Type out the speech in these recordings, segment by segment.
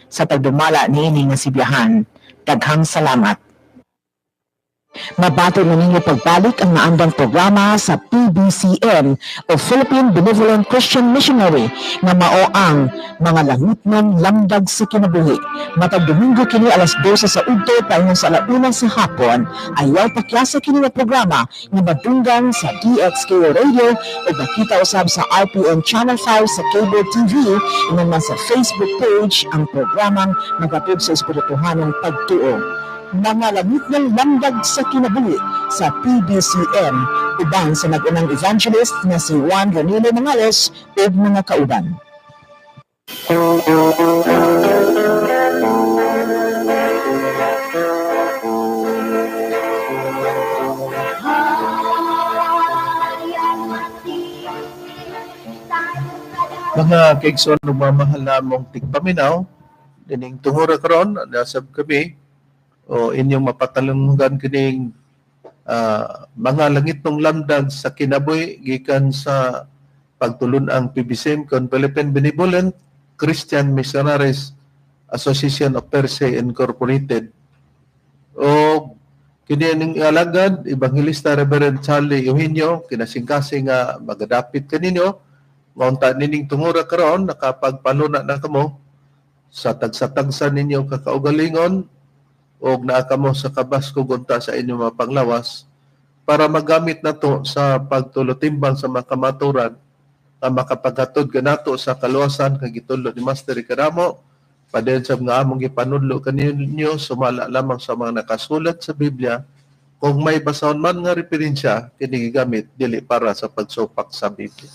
sa pagdumala niini nga sibyahan. Daghang salamat. Mabato na ninyo pagbalik ang naandang programa sa PBCM o Philippine Benevolent Christian Missionary nga mao ang Mga Langitnong Lamdag sa Kinabuhi. Matag Domingo kini alas 12 sa udto paingon sa alauna sa hapon. Ayaw pakyasa kini nga programa nga madunggan sa DXKO Radio o makita usab sa RPN Channel 5 sa Cable TV, ingon man sa Facebook page ang programang magatod sa espirituhanong pagtuo. Mga Langitnong Lamdag sa Kinabuhi sa PBCM uban sa nag-unang evangelist nga si Juan Ronilo Mangales ug mga kauban. Mga kaigsoon ug mamahal namong tigpaminaw, dining tungura karon nasab kami o inyong mapatalunggan kining Mga Langitnong Lamdag sa Kinabuhi gikan sa pagtulun-ang PBCM kon Philippine Benevolent Christian Missionaries Association of Perse Incorporated. O kini ning alagad Evangelista Reverend Charlie Eugenio kinasingkasing nga magadapit kaninyo ngaunta nining tungura karon nakapagpaluna na kamo sa tagsa-tagsa ninyo kakaugalingon og naa kamo sa kabaskog unta sa inyong mga panglawas para magamit nato sa pagtulotimbang sa mga kamaturan nga makapaghatod kanato sa kaluwasan kag gitudlo ni Master Ikaramo padayon sa mga among gipanudlo kaninyo sumala lamang sa mga nakasulat sa Biblia. Kung may basahon man nga referensya, kini gigamit dili para sa pagsupak sa Biblia.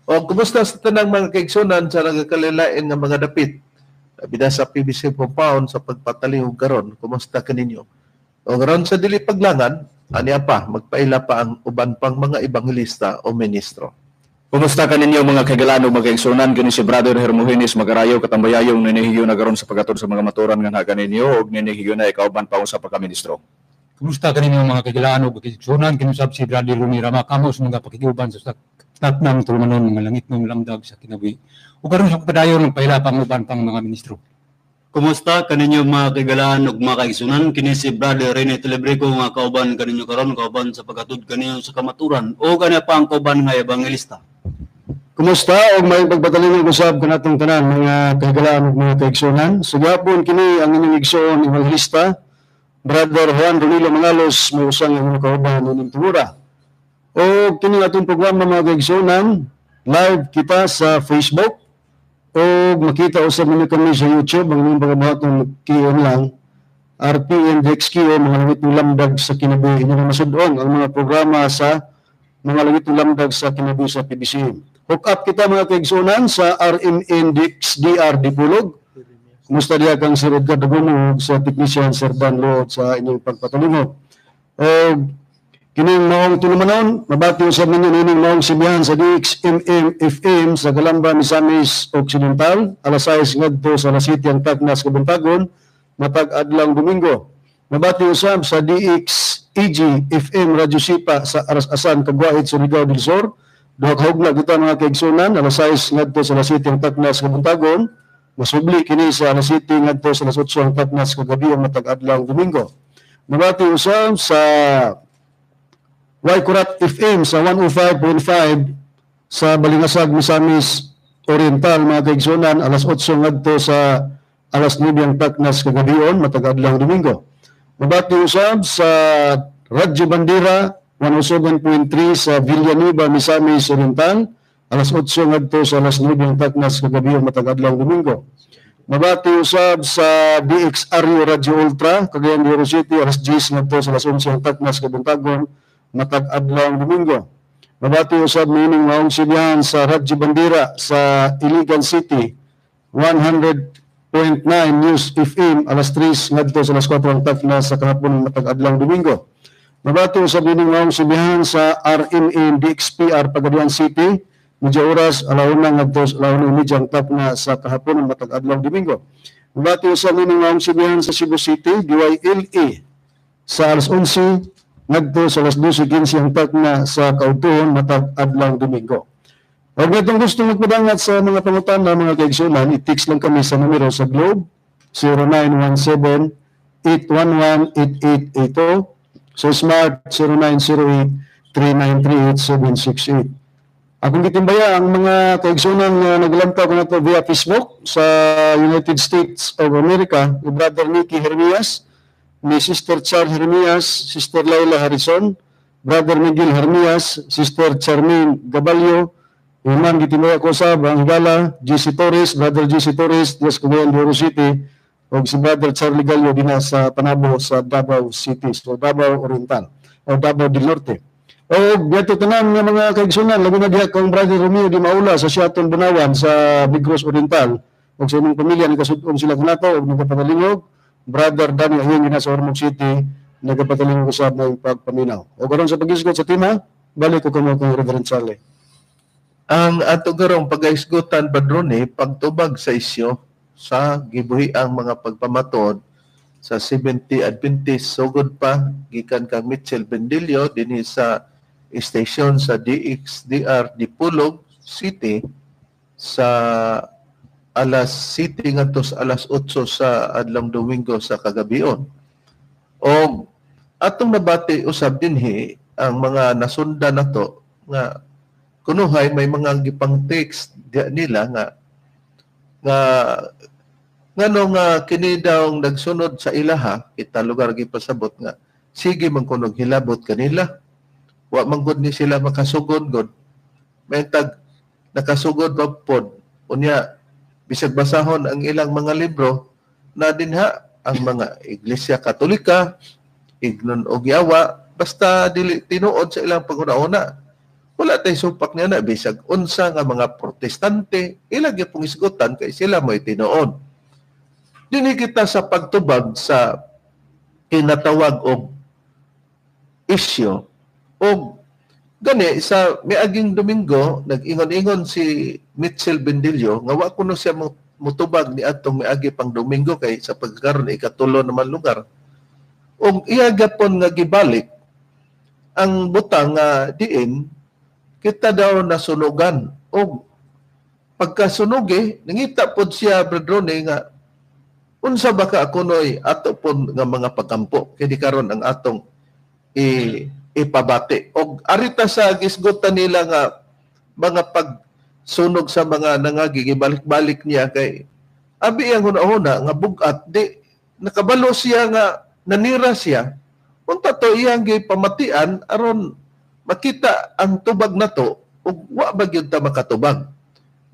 O kumusta sa tanang mga kaigsunan sa nagakalilain nga mga dapit labi na sa PBC compound sa pagpatalihog karon? Kumusta kaninyo? O karon sa dili paglangan aniya pa magpaila pa ang uban pang mga ebanghelista o ministro. Kumusta kaninyo, mga kaigalaan ug mga kaigsunan? Kini si Brother Hermogenes Magarayo katambayayong ninihiyo na karon sa paghatod sa mga maturan nga naa kaninyo ug ninihiyo na ikauban pa usa pa ka ministro. Kumusta kaninyo, mga kagilaan ug kaigsunan? Kini usab si Brother Rumi Ramakamos mga pakikiuban sa taknang tulumanon Mga Langitnong Lamdag sa Kinabuhi. Ug karon sa padayon ng paila pang uban pang mga ministro. Kumusta kaninyo, mga kaigalaan ug mga kaigsunan? Kini si Brother Rene Telebrico nga kauban kaninyo karon, kauban sa paghatod kaninyo sa kamaturan o kanya pa ang kauban nga ebanghelista. Kumusta og may pagpatalingog usab kanatong tanan, mga kahigalaan ug mga kaigsunan. Sugapon kini ang inyong igsoon ebanghelista Brother Juan Ronilo Mangalos, may usang inyong kauban nining tungura. O kini atong programa, mga kaigsunan, live kita sa Facebook o makita usab ninyo kami sa YouTube. Ang inyong pagabuhaton, kiyon lang RPN DXQ Mga Langitnong Lamdag sa Kinabuhi. Inyo na masud-on ang mga programa sa Mga Langitnong Lamdag sa Kinabuhi sa PBCM. Hook up kita, mga kaigsunan, sa RMN DR Dipolog. Kumusta diya kang Sir Edgar Daguno ug sa technician Sir Dan Lord sa inyong pagpatalingog. O kining maong tulumanon, mabati usab ninyo nining maong sibihan sa DXMM FM sa Galamba, Misamis Occidental, alas 6 ngadto sa alas 7 ang taknas kabuntagon, matag adlang Domingo. Mabati usab sa DXEG FM Radyo Sipa sa Aras-Asan, Cagwait, Surigao del Sur. Duha ka hugna kita, mga kaigsunan, alas 6 ngadto sa alas 7 ang taknas kabuntagon. Masubli kini sa alas 7 ngadto sa alas 8 ang taknas kagabi ang matag adlang Domingo. Mabati usab sa Waikurat FM sa 105.5 sa Balingasag, Misamis Oriental, mga kaigsunan, alas 8 ngadto sa alas 9 ang taknas kagabion matag adlaw Domingo. Mabati usab sa Radyo Bandera 107.3 sa Villanueva, Misamis Oriental, alas 8 ngadto sa alas 9 ang taknas kagabion matag adlaw Domingo. Mabati usab sa DXRU Radyo Ultra, Cagayan de Oro City, alas 10 ngadto sa alas 11 ang taknas kabuntagon matag adlaw Domingo. Mabati usab niining maong sibihan sa Radyo Bandera sa Iligan City 100.9 News FM, alas 3 ngadto sa alas 4 ang taknas sa kahapon matag adlaw Domingo. Mabati usab niining maong sibihan sa RMN DXPR Pagadian City, medya oras alauna ngadto sa alauna 30 ang takna sa kahapon matag adlaw Domingo. Mabati usab niining maong sibihan sa Cebu City DYLE sa alas 11 ngadto sa alas 12:15 ang takna sa kaudtuhon matag adlaw Domingo. Og itong gusto magpadangat sa mga pangutana, mga kaigsunan, i-text lang kami sa numero sa Globe 0917-811-8880, sa Smart 0908-3938-768. Akong gitimbaya ang mga kaigsunan nga naglantaw ko nato via Facebook sa United States of America, ni Brother Nicky Hermias, ni Sister Char Hermias, Sister Laila Harrison, Brother Miguel Hermias, Sister Charmaine Gabalio, Iman gitimbaya ko sa ang higala, GC Torres, Brother GC Torres, Dios Cagayan de Oro City, o si Brother Charlie Gallo dinha sa Panabo sa Davao City, so Davao Oriental o Davao del Norte. O gato tanan nga mga kaigsunan, labi na diha kang Brother Romeo di Maula sa Siaton Bunawan sa Negros Oriental, ug sa imong pamilya nakasud-on sila kanato ug nagapatalingog. Brother Danny Ahing dinha sa Ormoc City nagapatalingog usab na pagpaminaw. O karon sa pag-isgot sa tema, balik ko kamo kang Reverend Charlie. Ang ato garong pagaisgutan, Padrone, pagtubag sa isyo sa gibuhi ang mga pagpamatod sa 70 Adventist sugod pa gikan kang Mitchell Bendillo dinhi sa station sa DXDR Dipolog City sa alas 7 ngadto sa alas 8 sa adlong Domingo sa kagabion. O atong nabati usab dinhi ang mga nasundan nato nga kunuhay may mga gipang text diya nila nga nga ngano nga kini daw nagsunod sa ilaha kita lugar gipasabot nga sige man kunog hilabot kanila, wa man gud ni sila makasugod gud, may tag nakasugod pa pod unya bisag basahon ang ilang mga libro na dinha ang mga Iglesia Katolika ignon og yawa basta dili tinuod sa ilang panghuna-huna. Wala tay supak niya na bisag unsa nga mga Protestante ilang gyud isgutan kay sila mo'y tinuod. Dinhi kita sa pagtubag sa kinatawag og isyo og gani sa miaging Domingo nag-ingon-ingon si Mitchell Bendillo nga wa kuno siya mutubag ni adtong miagi pang Domingo kay sa pagkaron ikatulo naman lugar. Og iya gapon nga gibalik ang butang nga diin kita daw nasunugan. Og pagkasunugi nangita pod siya, Brad Ronnie, nga unsa ba ka kunoy ato pod nga mga pagkampo kini karon ang atong ipabati. Og arita sa gisgutan nila nga mga pagsunog sa mga nangagi gibalik-balik niya kay abi ang huna-huna nga bug-at di nakabalo siya nga nanira siya unta to iyang gipamatian aron makita ang tubag nato ug wa ba gyud ta makatubag.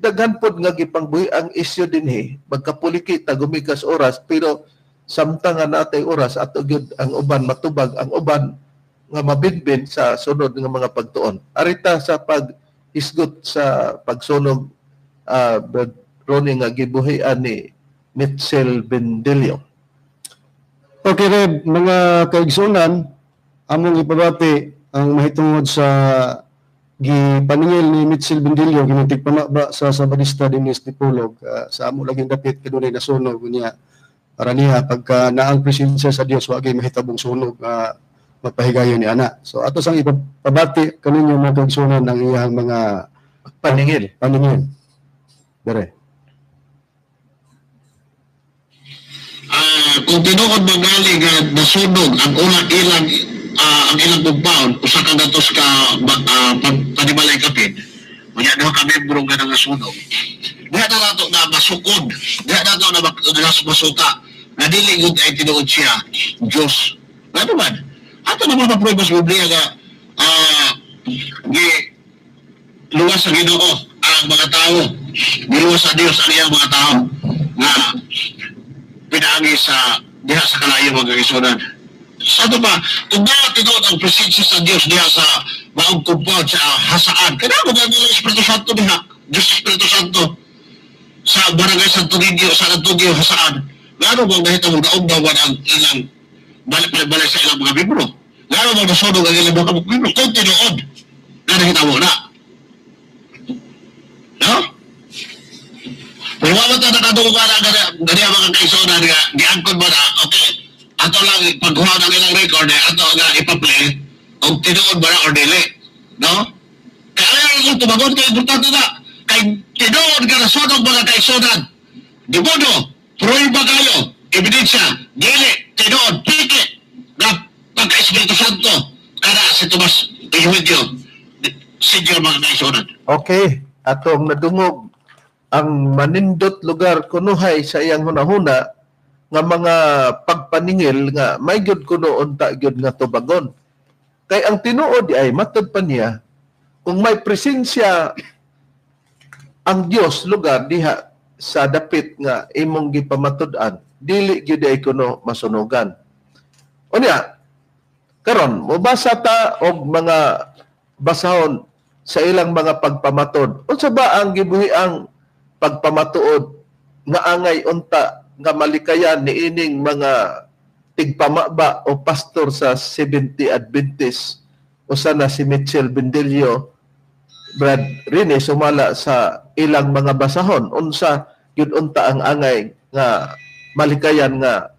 Daghan pod nga gipangbuhi ang isyu dinhi, magkapuliki ta gumikas oras, pero samtang nga natay oras ato gyud ang uban matubag, ang uban nga mabinbin sa sunod nga mga pagtuon. Arita sa pag-isgot sa pagsunog, Brad Ronnie, nga gibuhian ni Mitchell Bendillo. Okay, Reb, mga kaigsunan, among ipabati ang mahitungod sa gipaningil ni Mitchell Bendillo kining pamaba sa Sabadista dinis Dipolog, sa amo laging dapit kadunay nasunog niya para niya pagka naang presensya sa Dios wa gyud mahitabong sunog mapahigayon ni ana. So ato sang ipabati kaninyo mga kaigsunan ang iyang mga paningil. Paningil. Dere. Kung tinuod magali nga nasunog ang unang ilang ang ilang compound usa ka gatos ka panimalay kapin unya duha ka membro nga nangasunog, diha na nato na masukod, diha na nato na masuka na dili gyud ay tinuod siya Dios. Ngano man ato naman ma-prove sa Biblia nga gi luwas sa Ginoo ang mga tao, giluwas sa Dios ang iyang mga tao nga pinaagi sa diha sa kalayo mga kaigsunan. Sa ito ba, kung na tinuod ang presensya sa Dios diha sa maong compound sa hasaan, kaya mo na nila Espiritu Santo diha, Diyos Espiritu Santo, sa barangay Santo Niño, sa Antonio, hasaan, ngano bang nahitawag daog-dawan ang ilang balik-balik sa ilang mga membro? Ngano bang nasunog ang ilang mga membro? Kung tinuod, na nahitawag na. No? Pero wala ta nakadungog na gani ang mga kaigsunan nga giangkon ba na, okay, ato lang pagkuha ng ilang record, ato nga ipa-play, kung tinuod ba na or dili. No? Kaya kung tubagon kay importante na. Kay tinuod nga nasunog mga kaigsunan. Di modo, pruiba kayo, ebidensya, dili, tinuod, piki, na pagka-Espiritu Santo, kada si Tomas Eugenio, Senior mga kaigsunan. Okay, atong nadungog ang manindot lugar kunuhay sa iyang hunahuna nga mga pagpaningil nga may gyud kuno unta gyud nga tubagon. Kay ang tinuod ay matud pa niya kung may presensya ang Dios lugar diha sa dapit nga imong gipamatud-an, dili gyud ay kuno masunugan. Unya, karon mobasa ta og mga basahon sa ilang mga pagpamatod. Unsa ba ang gibuhiang pagpamatuod nga angay unta nga malikayan niining mga tigpamaba o pastor sa 70 Adventist usa na si Mitchell Bendelio, Brad Rene, sumala sa ilang mga basahon, unsa gyud unta ang angay nga malikayan nga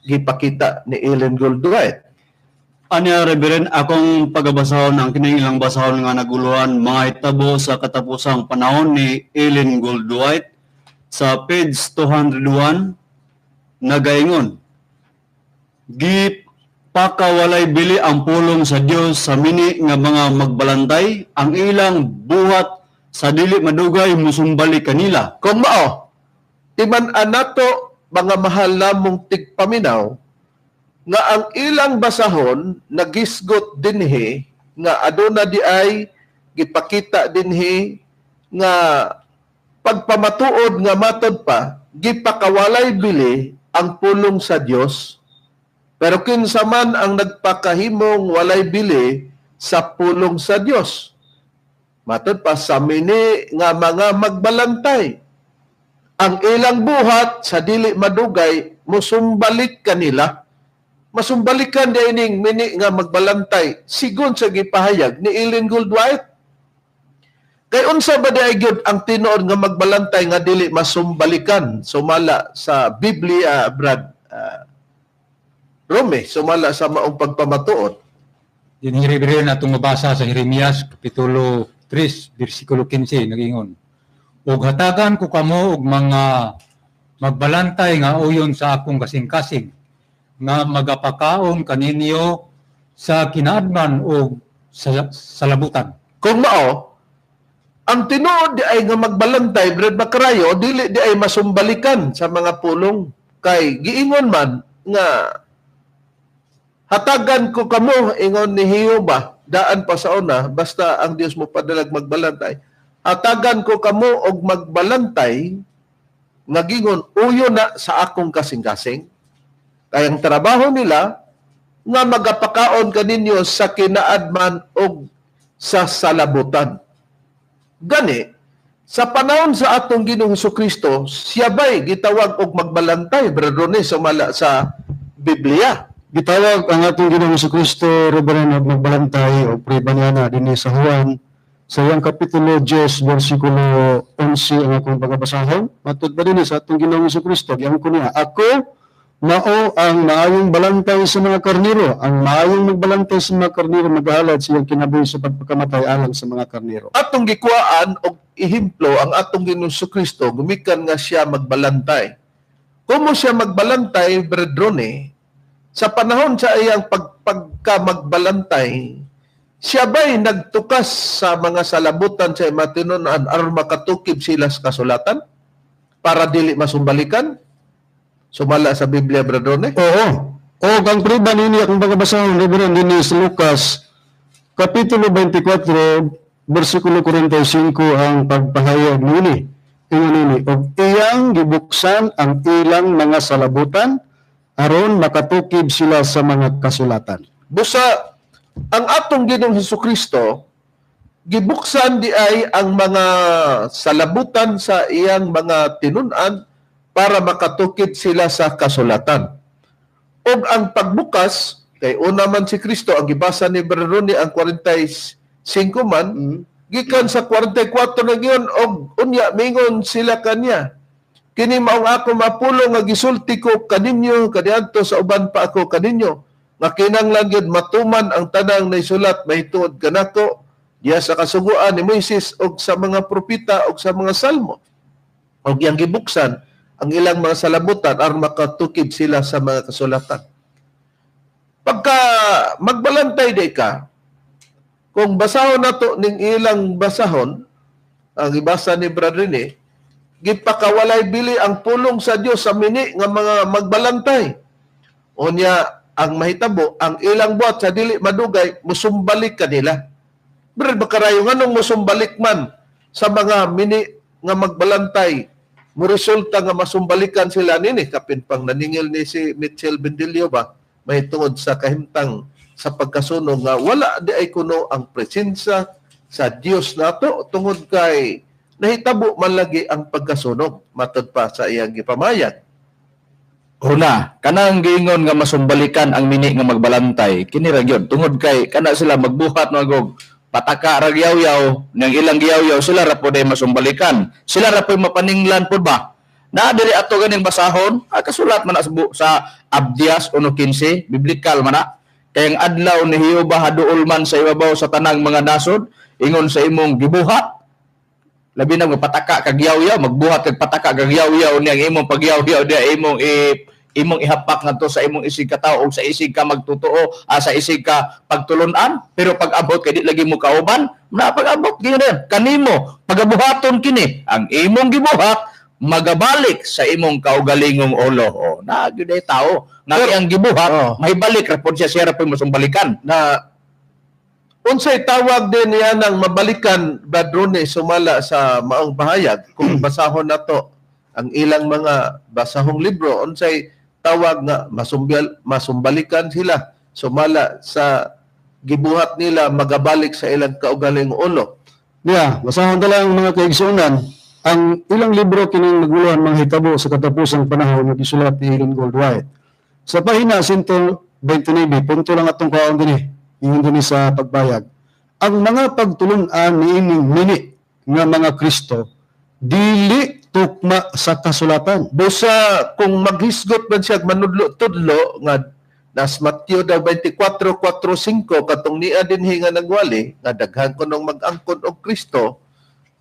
gipakita ni Ellen Goldwhite? Anya, Reverend, akong pagabasahon ang kining ilang basahon nga naguluhan mga hitabo sa katapusang panahon ni Ellen Goldwhite sa page 201, nagaingon: "Gipakawalay bili ang pulong sa Dios sa mini nga mga magbalantay, ang ilang buhat sa dili madugay musumbali kanila." Kung mao, timan-an nato mga mahal namong tigpaminaw nga ang ilang basahon nagisgot dinhi nga aduna di ay gipakita dinhi nga pagpamatuod nga matod pa gipakawalay bili ang pulong sa Dios, pero kinsa man ang nagpakahimong walay bili sa pulong sa Dios, matod pa sa mini nga mga magbalantay, ang ilang buhat sa dili madugay musumbalik kanila. Masumbalikan di ining mini nga magbalantay sigon sa gipahayag ni Ellen Goldwhite. Kay unsa ba di ay gyud ang tinuod nga magbalantay nga dili masumbalikan sumala sa Biblia, Brad Rome, sumala sa maong pagpamatuod? Din Reverend, atong mabasa sa Jeremias kapitulo 3 bersikulo 15, nagingon: "Ug hatagan ko kamo og mga magbalantay nga uyon sa akong kasing-kasing nga magapakaon kaninyo sa kinaadman o sa salabutan." Kung mao, ang tinuod di ay nga magbalantay, Brad Macarayo, dili di ay masumbalikan sa mga pulong. Kay giingon man nga hatagan ko kamo, ingon ni Jehova, daan pa sa una, basta ang Dios mo padalag magbalantay. Hatagan ko kamo og magbalantay nga gingon uyo na sa akong kasing-kasing. Kay ang trabaho nila nga magapakaon kaninyo sa kinaadman og sa salabutan. Gani, sa panahon sa atong Ginoong Hesukristo, siya ba'y gitawag og magbalantay, Brother Rone, sumala sa Biblia? Gitawag ang atong Ginoong Hesukristo, Reverend, og magbalantay o prueba niya na dinhi sa Juan sa iyang kapitulo 10 bersikulo 11 ang akong pagabasahon. Matud pa dinhi sa atong Ginoong Hesukristo, giangko niya, "Ako mao ang maayong balantay sa mga karniro. Ang maayong magbalantay sa mga karniro maghalad sa iyang kinabuhi sa pagpakamatay alang sa mga karniro." Atong gikuhaan og ehemplo ang atong Ginoong Hesukristo gumikan nga siya magbalantay. Kumo siya magbalantay, Brad Rone, sa panahon sa iyang pagka magbalantay, siya ba'y nagtukas sa mga salabutan sa matinunan aron makatukib sila sa kasulatan para dili masumbalikan? Sumala sa Biblia, Brad Rone? Oo. O ang prueba nini akong pagabasahon, Reverend, dinhi sa Lucas kapitulo 24 bersikulo 45 ang pagpahayag nini. Ingon nini, "Og iyang gibuksan ang ilang mga salabutan aron makatukib sila sa mga kasulatan." Busa ang atong Ginoong Hesukristo gibuksan di ay ang mga salabutan sa iyang mga tinun-an para makatukid sila sa kasulatan. Og ang pagbukas, kay una man si Kristo, ang gibasa ni Brother Ronnie ang 45 man, gikan sa 44 na giyon, og unya mingon sila kanya, "Kini maong ako mapulong nga gisulti ko kaninyo kaniadto sa uban pa ako kaninyo, nga kinahanglan gyud matuman ang tanang naisulat mahitungod kanako Diya sa kasuguan ni Moises og sa mga propeta og sa mga salmo. Og iyang gibuksan ang ilang mga salabutan aron makatukib sila sa mga kasulatan. Pagka magbalantay di ka, kung basahon nato ning ilang basahon, ang ibasa ni Brad Rene, gipakawalay bili ang pulong sa Dios sa mini nga mga magbalantay. Unya ang mahitabo, ang ilang buhat sa dili madugay, musumbalik kanila. Brad, bakarayo, nganong musumbalik man sa mga mini nga magbalantay, muresulta nga masumbalikan sila nini, kapin pang naningil ni si Mitchell Bendillo ba, mahitungod sa kahimtang sa pagkasunog nga wala di ay kuno ang presensya sa Dios nato tungod kay nahitabo man lagi ang pagkasunog matod pa sa iyang gipamayag. Una, kanang giingon nga masumbalikan ang mini nga magbalantay, kini ra gyud tungod kay kana sila magbuhat magog pataka ra giyawyaw, nang ilang giyawyaw sila ra pod ay masumbalikan. Sila ra poy mapaninglan pod ba? Na diri ato ganing basahon, kasulat man na sa Abdias 1:15, biblikal man na. Kay ang adlaw ni Jehova haduol man sa ibabaw sa tanang mga nasod, ingon sa imong gibuhat. Labi na magpataka kag yaw-yaw, magbuhat kag pataka kag yaw-yaw niyang imong pagyaw-yaw diya imong ihapak ngadto sa imong isig ka tawo og sa isig ka magtotoo, sa isig ka pagtulon-an, pero pag abot kay di lagi mo kauban, na pag abot gyud kanimo pagabuhaton kini ang imong gibuhat magabalik sa imong kaugalingong ulo. O, na gyud ay tao nga iyang gibuhat, Oh. mahibalik ra pod siya, siya ra pod masumbalikan. Na unsay tawag din niya nang mabalikan, Brad Rone, sumala sa maong pahayag, kung basahon nato ang ilang mga basahong libro, unsay tawag nga masumbalikan sila sumala sa gibuhat nila magabalik sa ilang kaugalingong ulo? Yeah, basahon ta lang mga kaigsuonan, ang ilang libro kining naguluhan mga hitabo sa katapusang panahon nga gisulat ni Ellen Goldwhite. Sa pahina 129, punto lang atong kaon dinhi, ingon dinhi sa pagbayag. Ang mga pagtulun-an niining mini nga mga Kristo dili tukma sa kasulatan. Busa kung maghisgot man siya manudlo-tudlo nga nas Mateo daw 24:4-5 katong niya dinhi nga nagwali nga daghan kunong mag-angkon og Kristo,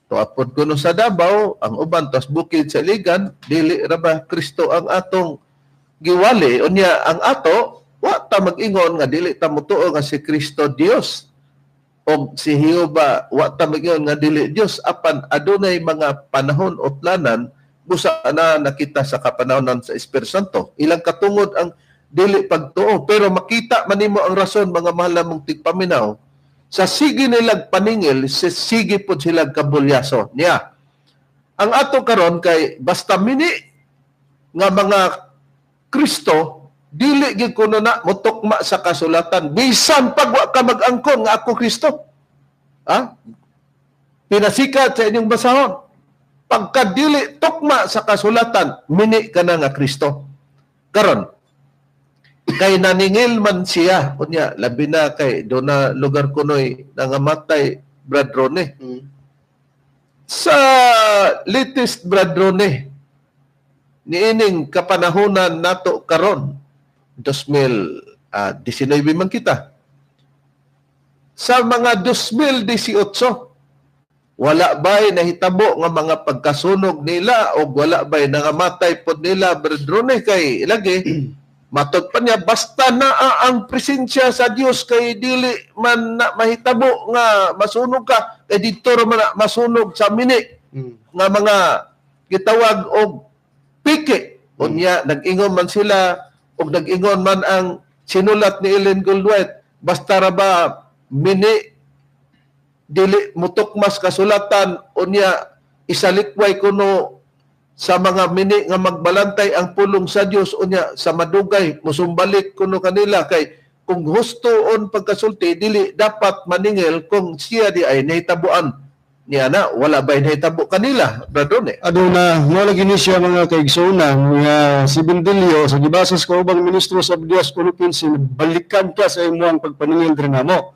tuapod kuno sa Davao, ang uban tas bukid sa Iligan, dili ra ba Kristo ang atong giwali? Unya ang ato wa ta mag-ingon nga dili ta motuo nga si Kristo Dios og si Jehova, wa ta mag-ingon nga dili Dios, apan adunay mga panahon o tlanan busa na nakita sa kapanahonan sa Espiritu Santo ilang katungod ang dili pagtuo. Pero makita man nimo ang rason, mga mahal namong tigpaminaw, sa sige nilag paningil, sa sige pod sila kabulyaso niya. Ang ato karon kay basta mini nga mga Kristo dili gyud kuno na motukma sa kasulatan, bisan pag wa ka mag-angkon nga ako Kristo. Ha? Pinasikat sa inyong basahon, pagka dili tukma sa kasulatan, mini ka na nga Kristo. Karon kay naningil man siya, unya labi na kay do na lugar kunoy nangamatay Brad Rone. Sa latest, Brad Rone, niining kapanahonan nato karon 2019 man kita, sa mga 2018, wala ba'y nahitabo nga mga pagkasunog nila o wala ba'y nangamatay pod nila, Brad Rone? Kay lagi matod pa niya basta naa ang presensya sa Dios kay dili man na mahitabo nga masunog ka, kay didto ra man na masunog sa mini nga mga gitawag og piki. Unya nag-ingon man sila og nag-ingon man ang sinulat ni Ellen Goldwhite, basta ra ba mini dili mutukmas kasulatan, unya isalikway kuno sa mga mini nga magbalantay ang pulong sa Dios, unya sa madugay musumbalik kuno kanila, kay kung husto on pagkasulti dili dapat maningil kung siya di ay nahitabuan niya na wala ba'y nahitabo kanila, Brad Rone? Aduna, mo lagi ni siya mga kaigsuonan nga si Bendilio sa gibasa sa kaubang ministro sa Abdias 1:15, balikan ka sa imong pagpaningil diri namo.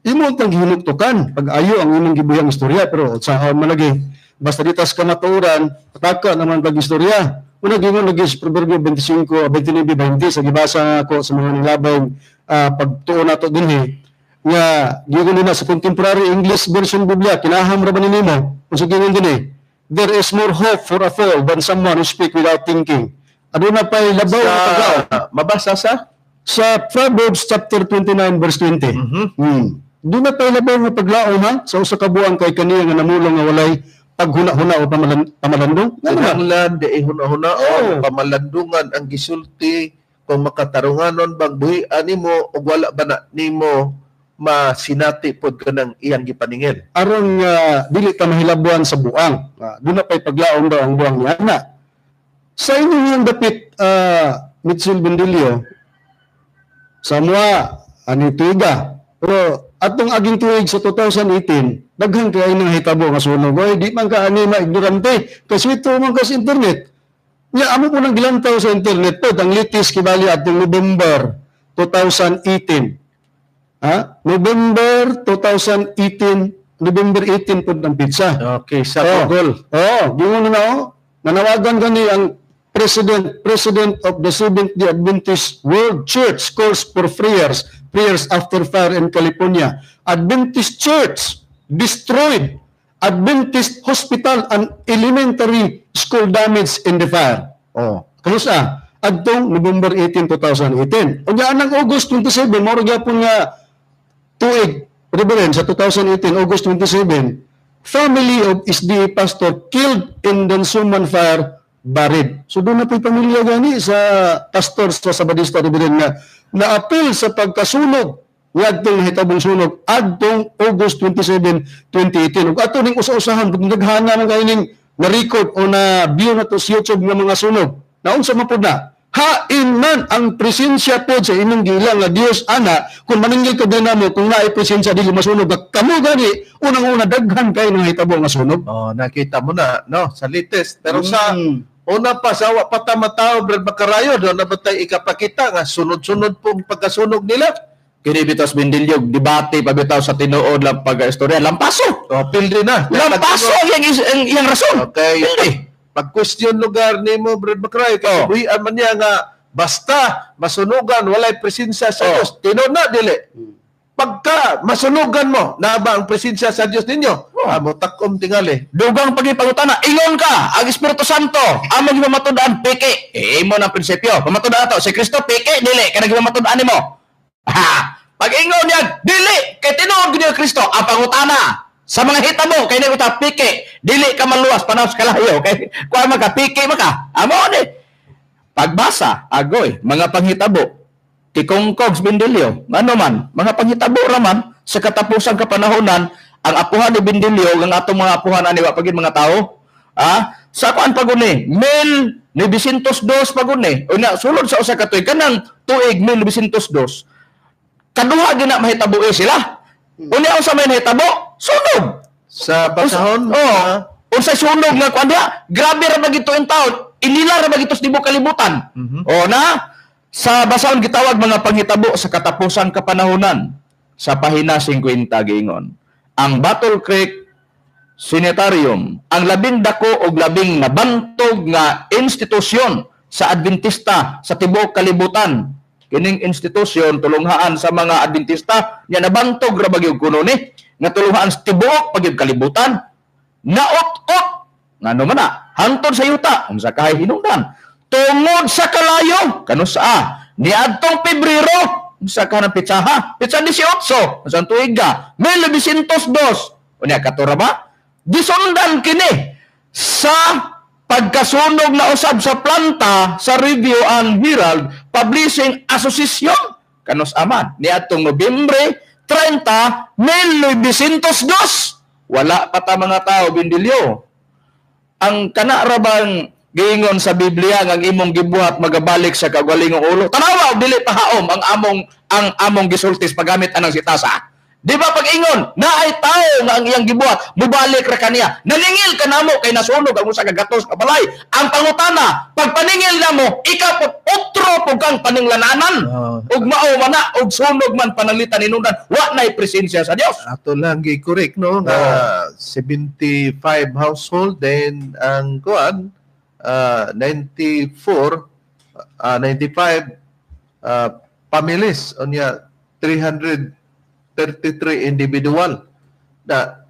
Imo tang hinuktukan pag-ayo ang imong gibuyang istorya, pero sa man lagi basta ditas ka matuoran, pataka naman pag istorya. Una gingon lagi sa Proverbio 25, 29, 20 sa gibasa ako sa mga nilabay pagtuo nato dinhi. Nga giingon nila sa Contemporary English Version Biblia, kinaham ra ba ni nimo? Unsa giingon dinhi? "There is more hope for a fool than someone who speak without thinking." Aduna pa'y labaw nga paglaom. Sa, mabasa sa? Sa Proverbs chapter 29 verse 20. Duna pa'y labaw nga paglaom ha sa usa ka buang kay kaniya nga namulong nga walay paghuna-huna o pamalandong. Nga naman. Kinahanglan di huna-hunaon, Oo. Pamalandungan ang gisulti kung makatarunganon bang buhi animo ug wala ba na nimo masinati pod kanang iyang gipaningil. Aron nga dili ta mahilabuan sa buang. Duna pa'y paglaom daw ang buang niya na. Sa inyong iyang dapit, Mitchell Bendilio, sa mga ani tuiga. Pero atong aging tuig sa 2018, daghan kay nang hitabo nga sunog. Oy, di man ka ani maignorante kasi ito man ka sa internet. Nya amo po nang gilantaw sa internet po ang latest kibali atong November 2018. Ha? November 2018, November 18 po ang petsa. Okay, sa Oh. Google. Oo, giingon na oh. Nanawagan gani ang President of the Seventh-day Adventist World Church calls for prayers after fire in California. Adventist Church destroyed. Adventist Hospital and Elementary School damaged in the fire. Oh, kamusta? Adtong November 18, 2018. Unya anang August 27, mao ra gyapon nga tuig, Reverend, sa 2018, August 27, family of SDA pastor killed in Dansoman fire buried. So duna po'y pamilya gani sa pastor sa Sabadista, Reverend, nga naapil sa pagkasunog niadtong nahitabong sunog adtong August 27, 2018. Ug ato ning usa-usahan, naghana man kayo ning na-record o na view na to sa YouTube nga mga sunog. Naunsa man pud na? Hain man ang presensya po sa inyong gilang nga Dios ana, kung maningil ka din namo, kung naay presensya dili masunog. Kamo gani unang-una daghan kay nang hitabo nga sunog. Oh, nakita mo na, no, sa latest. Pero sa una pa, sa wa pa ta matawo, Brad Macarayo, doon na ba tayo ikapakita nga sunod-sunod pong pagkasunog nila? Kini bitaw sa Bindilyo, debate pa bitaw sa tinuod lang pag-istorya. Lampaso! Oh, pildi na. Lampaso ang iyang rason. Okay. Pildi. Pag-question lugar nimo, Brad Macarayo, kasi buhian man niya nga basta masunugan, walay presensya sa Dios. Tinuod na, dili. Pagka masunugan mo, naa ba ang presensya sa Dios ninyo? Amo takom tingali. Dugang pagipangutana, ingon ka, ang Espiritu Santo, among gipamatud-an, peke. Eh, imo ng prinsipyo. Pamatud-an ato, si Kristo, peke, dili. Kaya gipamatud-an nimo. Ha! Pag ingon niya, dili, kay tinuod gid ni Kristo, ang pangutana, sa mga hitabo, kay uta peke, dili ka maluwas, panaw sa kalayo. Kay, kuha man ka, peke man ka. Amo ni. Pagbasa, agoy, mga panghitabo, tikongkog Bindilyo, ano man, mga panghitabo raman, sa katapusang kapanahonan, ang apuhan ni Bindilyo, ang atong mga apuhan ani wa pagin mga tao, sa kuan paguni, 1902 paguni, unya sulod sa usa ka tuig, kanang tuig 1902, kaduha gina mahitabo eh sila. Unya unsa may nahitabo? Sunog. Sa basahon, Oh. Unsay sunog nga kuan diha? Grabe ra bagito in taon. Inila ra bagito sa tibuok kalibutan. O na sa basahon gitawag mga panghitabo sa katapusan kapanahonan sa pahina 50 giingon. Ang Battle Creek Sanitarium, ang labing dako og labing nabantog nga institusyon sa Adventista sa tibuok kalibutan. Kining institusyon tulunghaan sa mga Adventista nya nabantog ra ba gyud kuno ni nga tulunghaan sa tibuok pagyud kalibutan. Naot-ot ngano man na hangtod sa yuta unsa kahay hinungdan tungod sa kalayo kanusa niadtong Pebrero unsa ka ng petsaha, petsa 18 unsa tuiga 1902. Unya katura ba gisundan kini sa pagkasunog na usab sa planta sa Review and Herald Publishing Association kanus aman niadtong Nobyembre 30, 1902. Wala pa ta mga tao, Bindilyo. Ang kana ra bang giingon sa Biblia nga ang imong gibuhat magabalik sa kaugalingong ulo? Tanawa og dili pahaom ang among gisultis paggamit anang sitasa. Di ba pag-ingon, naay tao nga ang iyang gibuhat, mubalik ra kaniya. Naningil ka namo kay nasunog ang usa ka gatos ka balay. Ang pangutana, pagpaningil namo, ikaw po otro po kang paninglananan. Ug mao man na, ug sunog man pananglitan hinungdan, wa nay presensya sa Dios. Ato lang gi-correct, no, nga 75 household, then ang kuan 94 95 families, unya 300 33 individual na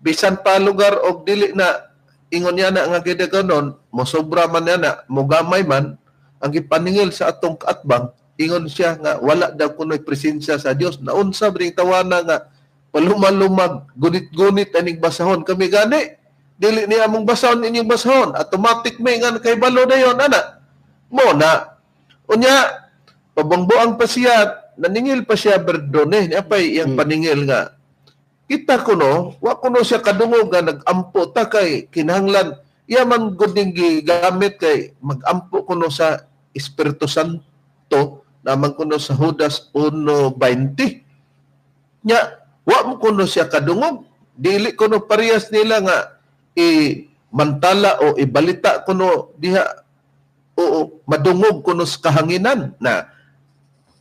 bisan pa lugar og dili na ingon niya na nga gidaganon, mosobra man niya na, mogamay man ang gipaningil sa atong kaatbang, ingon siya nga wala daw kuno'y presensya sa Dios. Naunsa bring tawana nga palumalumag, gunit-gunit aning basahon kami gani. Dili niya among basahon inyong basahon. Automatic may nga kay balo dayon ana. Mo na. Unya pabangbuang pa siya, naningil pa siya berdone, niya pa iyang paningil nga kita kuno, wa kuno siya kadungog nga nagampo ta kay kinahanglan iya man gud ning gigamit kay magampo kuno sa Espiritu Santo naman kuno sa Judas 1:20. Nya wa mo kuno siya kadungog, dili kuno parehas nila nga i mantala o ibalita kuno diha o madungog kuno sa kahanginan na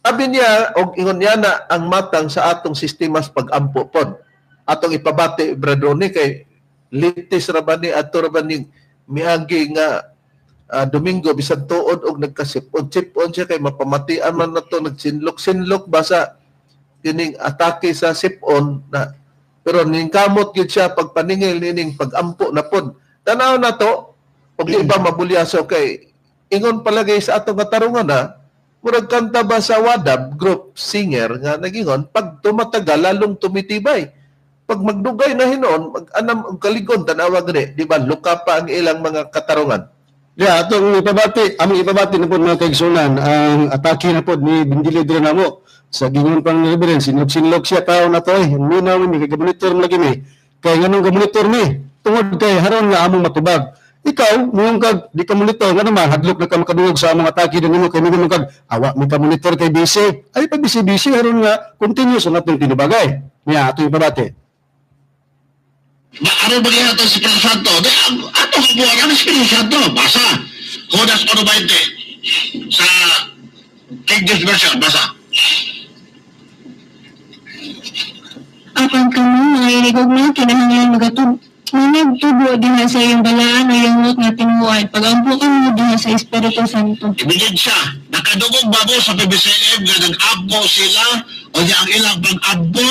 abi niya og ingon niya na ang matang sa atong sistema sa pag-ampo pod. Atong ipabati, Brad Ronnie, kay litis ra ba ni ato ra ba ning miagi nga Domingo bisan tuod og nagkasip-on siya kay mapamatian man nato nagsinlok-sinlok ba sa kining atake sa sip-on na, pero ning kamot gyud siya pagpaningil nining pag-ampo na pod. Tan-aw na to og di ba mabulyaso kay ingon palagay sa atong katarungan na murag kanta ba sa Wadab group singer nga nagingon pag tumatagal lalong tumitibay. Pag magdugay na hinon, mag-anam og kaligon, tanawa gani, di ba, luka pa ang ilang mga katarungan. Yeah, atong ipabati, among ipabati na po mga kaigsunan, ang atake na po ni Bindilio diri namo sa gingon pang reverend, sinlok-sinlok siya tao na to eh, minaw mi, kay monitor lagi mi. Kay nganong gamonitor mi, tungod kay haron nga among matubag. Ikaw, muong kag di ka monitor, nga naman, hadlok na ka makadungog sa among atake din nimo, kay mingon kag, awa mi ka monitor kay busy. Ay, pag busy-busy, haron nga, continuous ang atong tinubagay. Niya, atong ipabati. Aron ba sa Espiritu Santo? Di, ato kabuhan ang Espiritu Santo. Basa. Judas 1:20. Sa King James Version, basa. Apan kamo, mga inigugma, kinahanglan managtubo diha sa iyong balaan o yangot nga tinuod. Pagampo kamo diha sa Espiritu Santo. Ebidensya, nakadungog ba mo sa PBCM nga nag-ampo sila o niya ang ilang pag-ampo,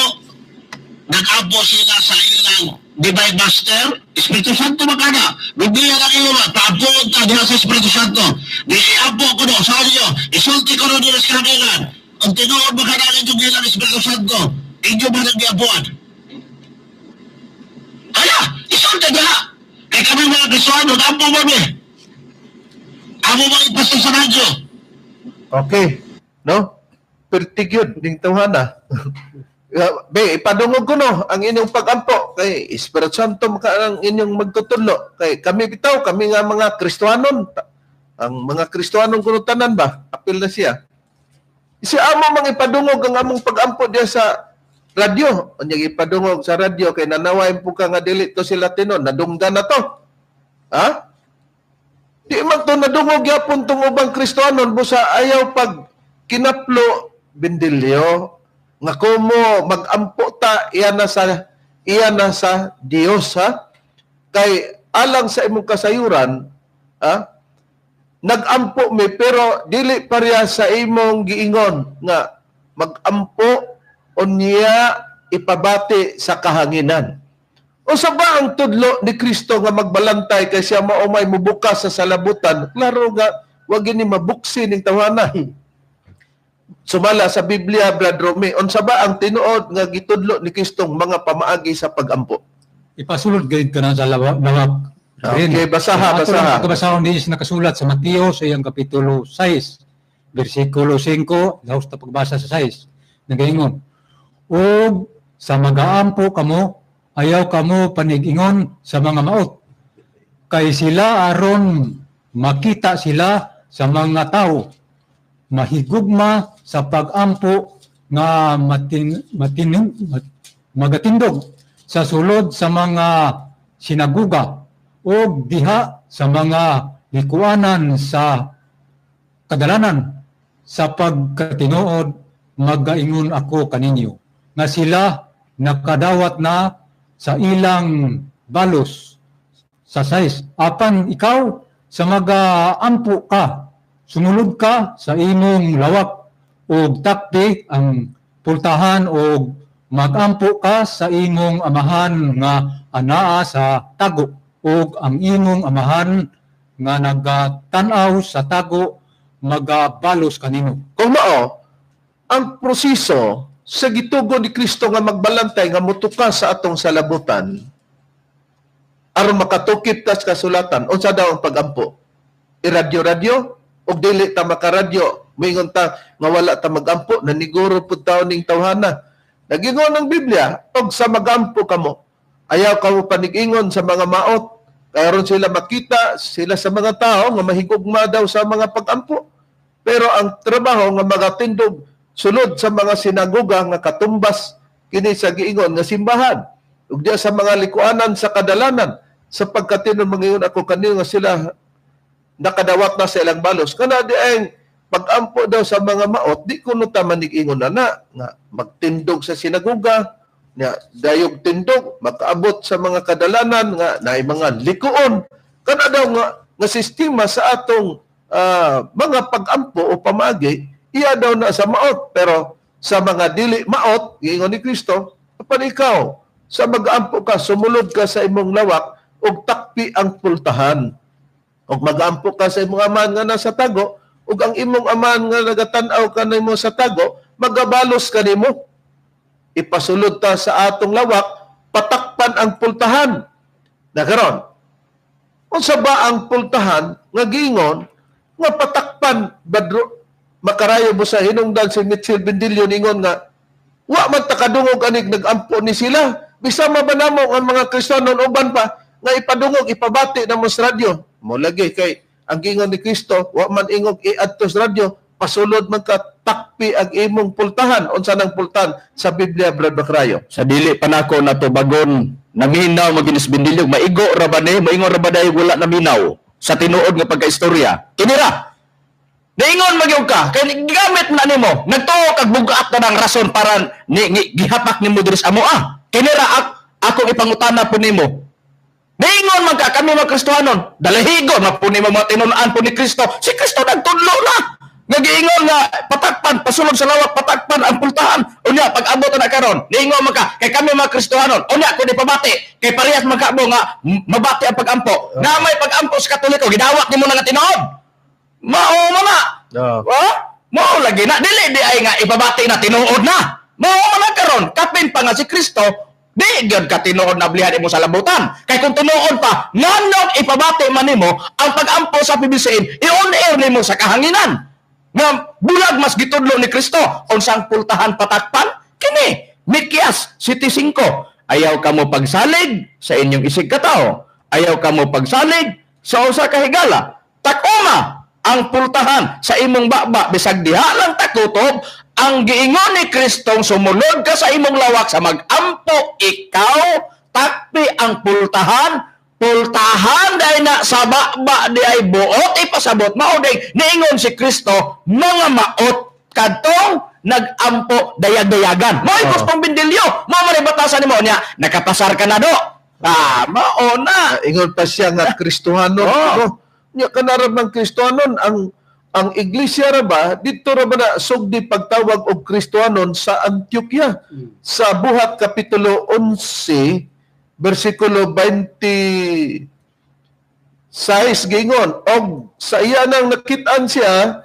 nag-ampo sila sa ilang Divine Master, Espiritu Santo makana. Biblia lang iyo ba, paampoon ta diha sa Espiritu Santo. Di iampo ko no, sa inyo, isulti ko no diha sa kahanginan. Ang tinuod makana ang inyong ilang Espiritu Santo, inyo ba nang giampuan? Kaya, isulti diha. Kaya kami mga Kristohano, ampo ba mi? Amo ba ipasto sa radyo? Okay, no? Pertigyod, ning tawhana. Be, ipadungog ko no ang inyong pag-ampo kay Espiritu Santo maka ang inyong magtutudlo kay kami bitaw, kami nga mga Kristohanon, ang mga Kristohanon kuno tanan ba, apil na siya. Si amo mang ipadungog ang among pag-ampo diya sa radyo. Unya ipadungog sa radyo kay nanaway po ka nga dili to sila tinon, nadunggan na to. Ha? Di man to nadungog gyapon tong ubang Kristohanon busa ayaw pag kinaplo bindilyo nga kumo magampo ta iya na sa Dios, ha? Kay alang sa imong kasayuran, ha? Nagampo mi pero dili pareha sa imong giingon nga magampo unya ipabati sa kahanginan. Unsa ba ang tudlo ni Kristo nga magbalantay kay siya mao may mubukas sa salabutan? Klaro nga wa gini mabuksi ning tawana. Sumala sa Biblia, Brad Rome, unsa ba ang tinuod nga gitudlo ni Kristong mga pamaagi sa pagampo? Ipasulod gayud ka na sa lawak. Okay, basaha, basaha. Ato basahon din sa nakasulat sa Mateo sa iyang kapitulo 6, bersikulo 5, laos ta pagbasa sa 6. Nagaingon, og sa magaampo kamo, ayaw kamo panig-ingon sa mga maot. Kay sila aron makita sila sa mga tao, mahigugma sa pag-ampo nga magatindog sa sulod sa mga sinaguga o diha sa mga likuanan sa kadalanan. Sa pagkatinuod, magaingon ako kaninyo nga sila nakadawat na sa ilang balos sa sais. Apan ikaw sa magaampo ka, sumulod ka sa imong lawak og takdi ang pultahan og Magampo ka sa imong amahan nga anaa sa tago ug ang imong amahan nga nagatan-aw sa tago magabalos kanimo. Kung mao, ang proseso sa gitugon ni Kristo nga magbalantay nga mutuka sa atong salabutan aron makatukip ta sa kasulatan, unsa daw ang pagampo? Iradyo-radyo og dili ta makaradyo, moingon ta nga wala ta magampo, naniguro pud taon ning tawhana. Nagingon ang Biblia, og sa magampo kamo, ayaw kamo panig-ingon sa mga maot, karon sila makita sila sa mga tao nga mahigugma daw sa mga pagampo. Pero ang trabaho nga magatindog sulod sa mga sinagoga nga katumbas kini sa giingon nga simbahan ug diya sa mga likuanan sa kadalanan, sapagkat tinuod mangingon ako kanino nga sila nakadawat na sa ilang balos. Kana di ay pagampo daw sa mga maot, di kuno ta manig-ingon na na nga magtindog sa sinagoga, nga dayog tindog makaabot sa mga kadalanan nga naay mga likuon. Kana daw nga sistema sa atong mga pagampo o pamagi, iya daw na sa maot. Pero sa mga dili maot, giingon ni Kristo, apan ikaw sa magampo ka, sumulod ka sa imong lawak ug takpi ang pultahan. Ug magampo ka sa imong amahan nga nasa tago, ug ang imong amahan nga nagatan-aw kanimo sa tago, magabalos kanimo. Ipasulod ta sa atong lawak, patakpan ang pultahan. Na karon, unsa ba ang pultahan nga giingon nga patakpan? Badro makarayo mo sa hinungdan si Mitchell Bendillo ningon nga wa man ta kadungog anig nagampo ni sila. Bisa man ba namo ang mga Kristiyano uban pa nga ipadungog ipabati namo sa radyo. Mo lagi kay ang giingon ni Kristo, wa man ingog iadto sa radyo, pasulod man ka, takpi ang imong pultahan. Unsa nang pultahan sa Biblia, Brad Bakrayo? Sa dili pa nako natubagon, naminaw maginis Bendillo, maigo ra ba ni, maingon ra ba dayog wala naminaw sa tinuod nga pagkaistorya. Kinira niingon magyud ka kay gigamit na nimo, nagtuo kag bugat na ng rason para ni gihapak nimo diri sa amoa. Kinira akong ipangutana po nimo. Niingon man ka kami mga Kristohanon, dalahigon na po nimo mga tinun-an po ni Kristo. Si Kristo nagtudlo na. Nagiingon nga patakpan, pasulod sa lawak, patakpan ang pultahan. Unya pag abot na karon, niingon man ka kay kami mga Kristohanon. Unya kun ipabati kay parehas man ka mo nga mabati ang pagampo. Na may pagampo sa Katoliko, gidawat nimo na nga tinuod. Mao man na. Ha? Mao lagi na dili di ay nga ipabati na tinuod na. Mao man na karon, kapin pa nga si Kristo, di gyud ka tinuod na blihan imo sa labutan. Kay kung tinuod pa, nganong ipabati man nimo ang pagampo sa PBCN, i-on air nimo sa kahanginan. Nga bulag mas gitudlo ni Kristo unsang pultahan patakpan kini Mikias 7:5. Ayaw kamo pagsalig sa inyong isig katao, ayaw kamo pagsalig sa usa ka higala. Takuma ang pultahan sa imong baba bisag diha lang takutob. Ang giingon ni Kristong sumulod ka sa imong lawak sa magampo ikaw, takpi ang pultahan. Pultahan dahil na sa baba di ay buot ipasabot. Mao day niingon si Kristo mga maot kadtong nagampo dayag-dayagan. Mao gustong Bendillo, mao man batasan nimo niya, nakapasar ka na do. Ah, mao na. Ingon pa siya nga Kristohanon. Oh. Nya kanarab ng Kristohanon ang iglesia ra ba didto ra ba na sugdi pagtawag og Kristohanon sa Antioquia sa Buhat kapitulo 11 bersikulo 26 gingon og sa iya nang nakit-an siya,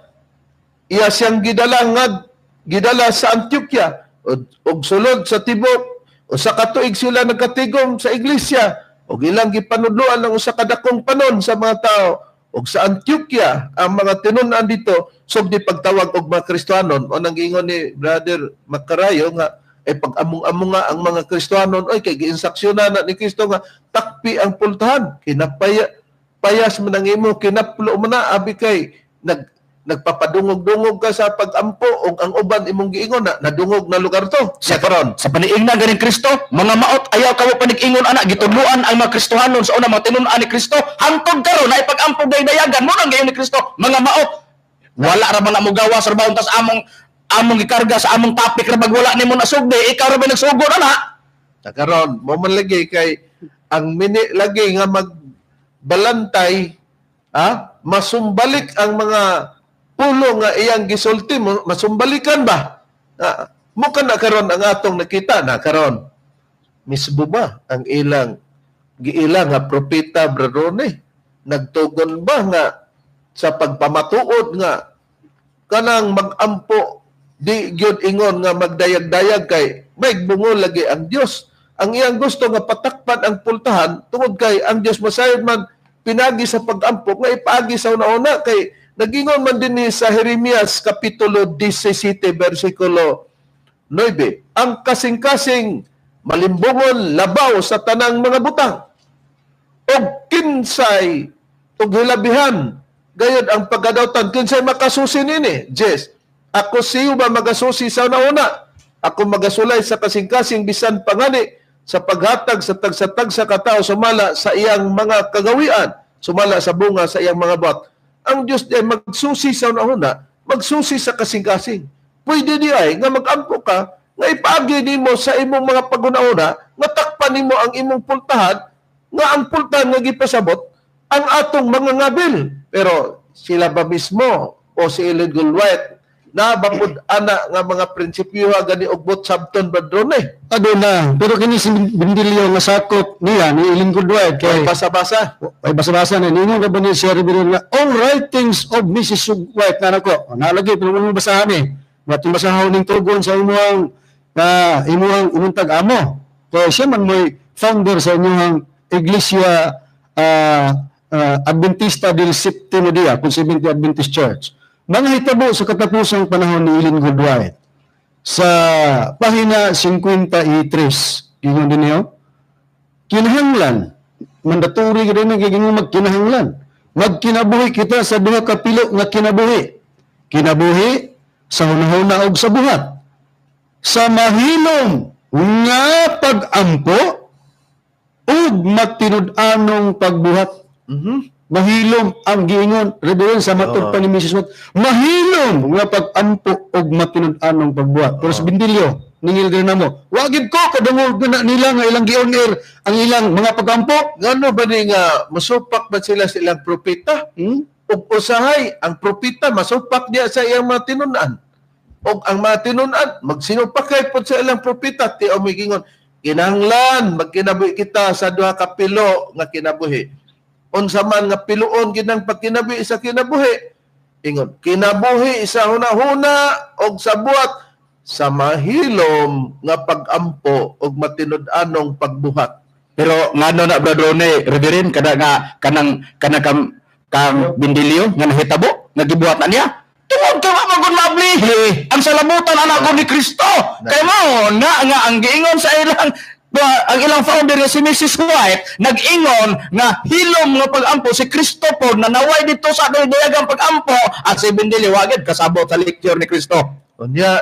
iya siyang gidala nga gidala sa Antioquia og sulod sa tibok usa ka tuig sila nagkatigom sa iglesia og ilang gipanudloan ang usa ka dakong panon sa mga tao. Og sa Antioquia ang mga tinun-an dito sugdi pagtawag og mga Kristohanon. O nang giingon ni Brother Macarayo nga ay pag-among-among nga ang mga Kristohanon, oy kay giinsaksyonan na ni Kristo nga takpi ang pultahan, kinapaya payas man ang imo, kinaplo man na, abi kay nagpapadungog-dungog ka sa pagampo og ang uban imong giingon na nadungog na lugar to. Sa karon, sa paniingna ganing Kristo, mga maot ayaw kamo panig-ingon ana, gitudloan ang mga Kristohanon sa una mga tinun-an ni Kristo hangtod karon na ipagampo daydayagan mo nang gayon ni Kristo, mga maot wala ra man na mogawa sa trabaho tas among gikarga sa among topic ra bag wala nimo nasugdi, ikaw ra ba nagsugod ana? Sa karon mo man lagi kay ang mini lagi nga magbalantay, masumbalik ang mga pulo nga iyang gisulti mo, masumbalikan ba? Muka na karon ang atong nakita na karon. Mismo ba ang ilang giila nga propeta, Brarone? Nagtugon ba nga sa pagpamatuod nga kanang magampo di gyud ingon nga magdayag-dayag kay may bungol lagi ang Dios? Ang iyang gusto nga patakpan ang pultahan tungod kay ang Dios masayod man pinagi sa pagampo nga ipaagi sa una-una, kay nagingon man din ni sa Jeremias kapitulo 17 bersikulo 9, ang kasing-kasing malimbungon labaw sa tanang mga butang og kinsay og hilabihan gayud ang pagkadawtan, kinsay makasusi nini? Yes, ako siyo ba magasusi sa una-una? Ako magasulay sa kasing-kasing bisan pangani sa paghatag sa tagsa-tagsa katao sumala sa iyang mga kagawian, sumala sa bunga sa iyang mga buhat. Ang Diyos ay magsusi sa una-una, magsusi sa kasing-kasing. Pwede di ay nga magampo ka, nga ipaagi nimo sa imong mga paguna-una, nga takpan nimo ang imong pultahan, nga ang pultahan nga gipasabot ang atong mga ngabil. Pero sila ba mismo o si Ellen Goldwhite na bapud ana nga mga prinsipyo gani og bot sabton badrone? Aduna, pero kini si Bindilyo nga sakop niya ni Ellen Goldwhite kay basa-basa. Ay basa-basa na ninyo ka ba ni siya Reverend nga all writings of Mrs. White na nako. Nalagi pero mo basahan eh. Watong basahon ning tugon sa imuhang na imuhang imuntag amo. Kay siya man mo'y founder sa inyong Iglesia Adventista del Septimo Dia, kung Seventh Adventist Church. Mga hitabo sa katapusang panahon ni Ellen Goodwhite. Sa pahina 53, gingon din niyo, kinahanglan, mandatory gid na gigingon magkinahanglan. Magkinabuhi kita sa duha ka pilo nga kinabuhi. Kinabuhi sa hunahuna og sa buhat. Sa mahilom nga pag-ampo ug matinud-anong pagbuhat. Mm-hmm. Mahilom ang giingon, Reverend, sa matod pa ni Mrs. Watt, mahilom nga pag-ampo og matinud-anong pagbuhat. Pero sa Bindilyo, ningil din na mo, wagid ko kadungog na nila nga ilang gi-on air ang ilang mga pag-ampo. Ngano ba ni nga masupak ba sila sa ilang propeta? Hmm? Ug usahay ang propeta masupak niya sa iyang mga tinun-an. Og ang mga tinun-an magsinupak kay pod sa ilang propeta, ti umigingon kinahanglan magkinabuhi kita sa duha ka pilo nga kinabuhi. Unsa man nga piluon ginang pagkinabuhi sa kinabuhi, ingon kinabuhi sa hunahuna og sa buhat sa mahilom nga pag-ampo og matinud-anong pagbuhat. Pero ngano na Brother Rone, Reverend, kada nga kanang kanang kang Bindilyo nga nahitabo nga gibuhat na niya tungod kay wa man maablihi ang salabutan anak ko ni Kristo. Kay mao na nga ang giingon sa ilang ang ilang founder nga si Mrs. White nag-ingon nga hilom nga pag-ampo si Kristo po na naway dito sa dayagang pag-ampo, at si Bindilyo wagid kasabot sa lecture ni Kristo. Unya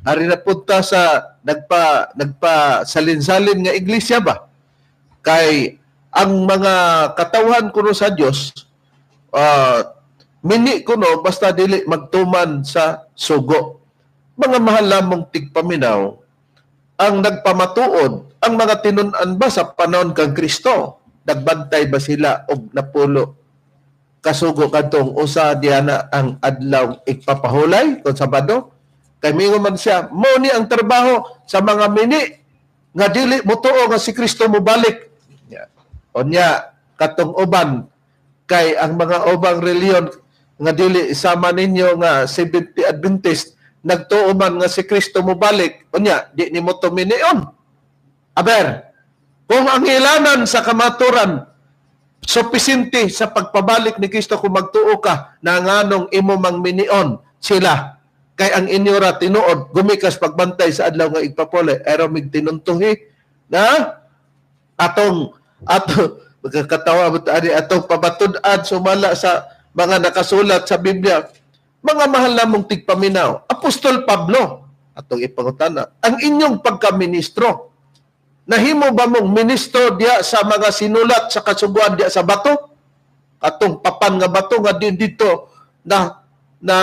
ari na punta sa nagpa salin-salin nga iglesia ba, kay ang mga katawhan kuno sa Dios mini kuno basta dili magtuman sa sugo. Mga mahal lamong tigpaminaw, ang nagpamatuod, ang mga tinun-an ba sa panahon kang Kristo, nagbantay ba sila og napulo kasugo kadtong usa diana ang adlaw igpapahulay kon Sabado? Kay mingon man siya, mo ni ang trabaho sa mga mini nga dili motuo nga si Kristo mobalik. Unya katong uban, kay ang mga ubang reliyon nga dili sama ninyo nga Seventh-day Adventist nagtuo man nga si Kristo mobalik, unya di nimo to minion. Aber kung ang ilanan sa kamaturan supisinte sa pagpabalik ni Kristo, kung magtuo ka na nganong imo mang minion sila, kay ang inyo ra tinuod gumikas pagbantay sa adlaw nga igpapuli, pero mig tinuntuhi na atong ato magkakatawa ba ani atong pabatud-an sumala sa mga nakasulat sa Biblia. Mga mahal namong tigpaminaw, Apostol Pablo atong ipangutana, ang inyong pagkaministro, nahimo ba mong ministro diya sa mga sinulat sa kasuguan diya sa bato? Atong papan nga bato nga din dito na na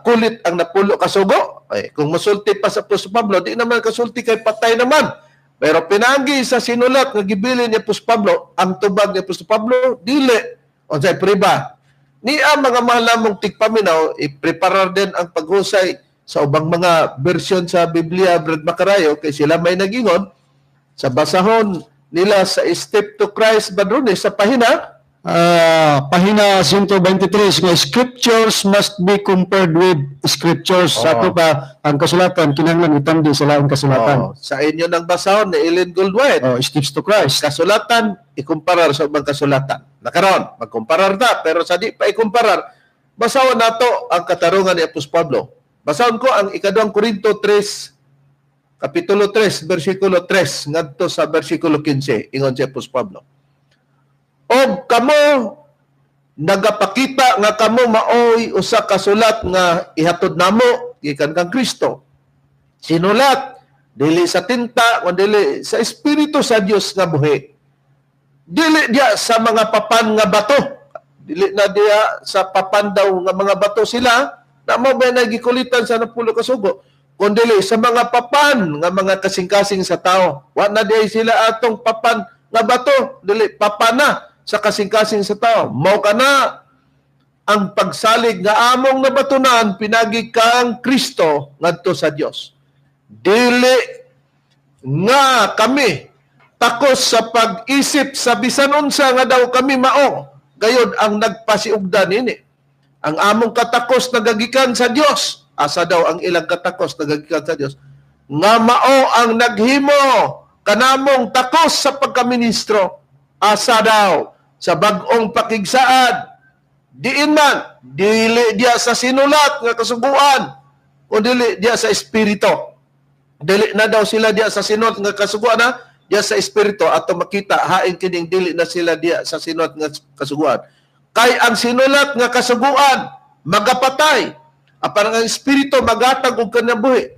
kulit ang napulo kasugo? Ay, kung masulti pa sa Apostol Pablo, di naman kasulti kay patay naman. Pero pinagi sa sinulat nga gibilin ni Apostol Pablo, ang tubag ni Apostol Pablo, dili. Unsay priba? Niya mga mahal namong tigpaminaw, ipreparar din ang paghusay Sa ubang mga version sa Biblia, Brad Macarayo, kay sila may nagingon sa basahon nila sa Step to Christ Badrone sa pahina Pahina 123 nga scriptures must be compared with scriptures. Sa ato pa ang kasulatan kinahanglan itandi sa laing kasulatan. Oh, sa inyo ng basahon ni Ellen Goldwhite. Oh, Steps to Christ. Kasulatan ikumparar sa ubang kasulatan. Nakaron, magkumparar ta pero sa di pa ikumparar, basahon nato ang katarungan ni Apostol Pablo. Basahon ko ang ikaduhang Korinto 3 Kapitulo 3 bersikulo 3 ngadto sa bersikulo 15 ingon si Apostol Pablo. Og kamo nagapakita nga kamo maoy usa ka sulat nga ihatod namo gikan kang Kristo. Sinulat dili sa tinta kundi sa espiritu sa Dios nga buhi. Dili diya sa mga papan nga bato. Dili na diya sa papan daw nga mga bato sila na mo ba nagikulitan sa napulo ka sugo, kundi sa mga papan nga mga kasing-kasing sa tao. Wa na diya sila atong papan nga bato, dili papan na sa kasing-kasing sa tao. Mao ka na ang pagsalig nga among nabatunan pinagi kang Kristo ngadto sa Dios. Dili nga kami takos sa pag-isip sa bisan unsa nga daw kami mao, gayod ang nagpasiugda nini. Ang among katakos nagagikan sa Dios. Asa daw ang ilang katakos nagagikan sa Dios? Nga mao ang naghimo kanamong takos sa pagkaministro. Asa daw sa bag-ong pakigsaad. Diin man, dili diya sa sinulat nga kasuguan, o dili diya sa espiritu. Dili na daw sila diya sa sinulat nga kasuguan, ha? Diya sa espiritu. Ato makita hain kining dili na sila diya sa sinulat nga kasuguan. Kay ang sinulat nga kasuguan magapatay, apan ang espiritu magatag og kinabuhi.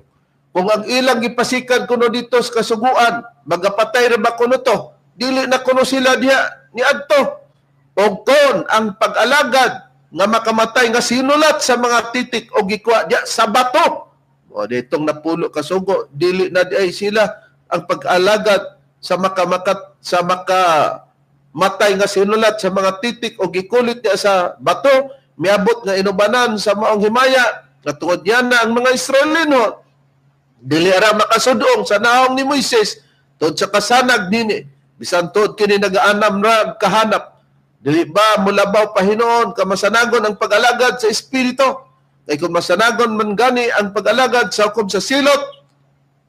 Kung ang ilang gipasikan kuno dito sa kasuguan, magapatay ra ba kuno to? Dili na kuno sila diha niadto. Og kon ang pag-alagad nga makamatay nga sinulat sa mga titik o gikuha diha sa bato. O ditong napulo kasugo, dili na di ay sila ang pag-alagad sa makamakat sa makamatay nga sinulat sa mga titik o gikulit diha sa bato, miabot nga inubanan sa maong himaya nga tungod yan na ang mga Israelino dili ra makasudong sa naong ni Moises tungod sa kasanag nini, bisan tuod kini nagaanam ra kahanap. Dili ba mulabaw pa hinuon kamasanagon ang pag-alagad sa espiritu? Kay kung masanagon man gani ang pag-alagad sa hukom sa silot,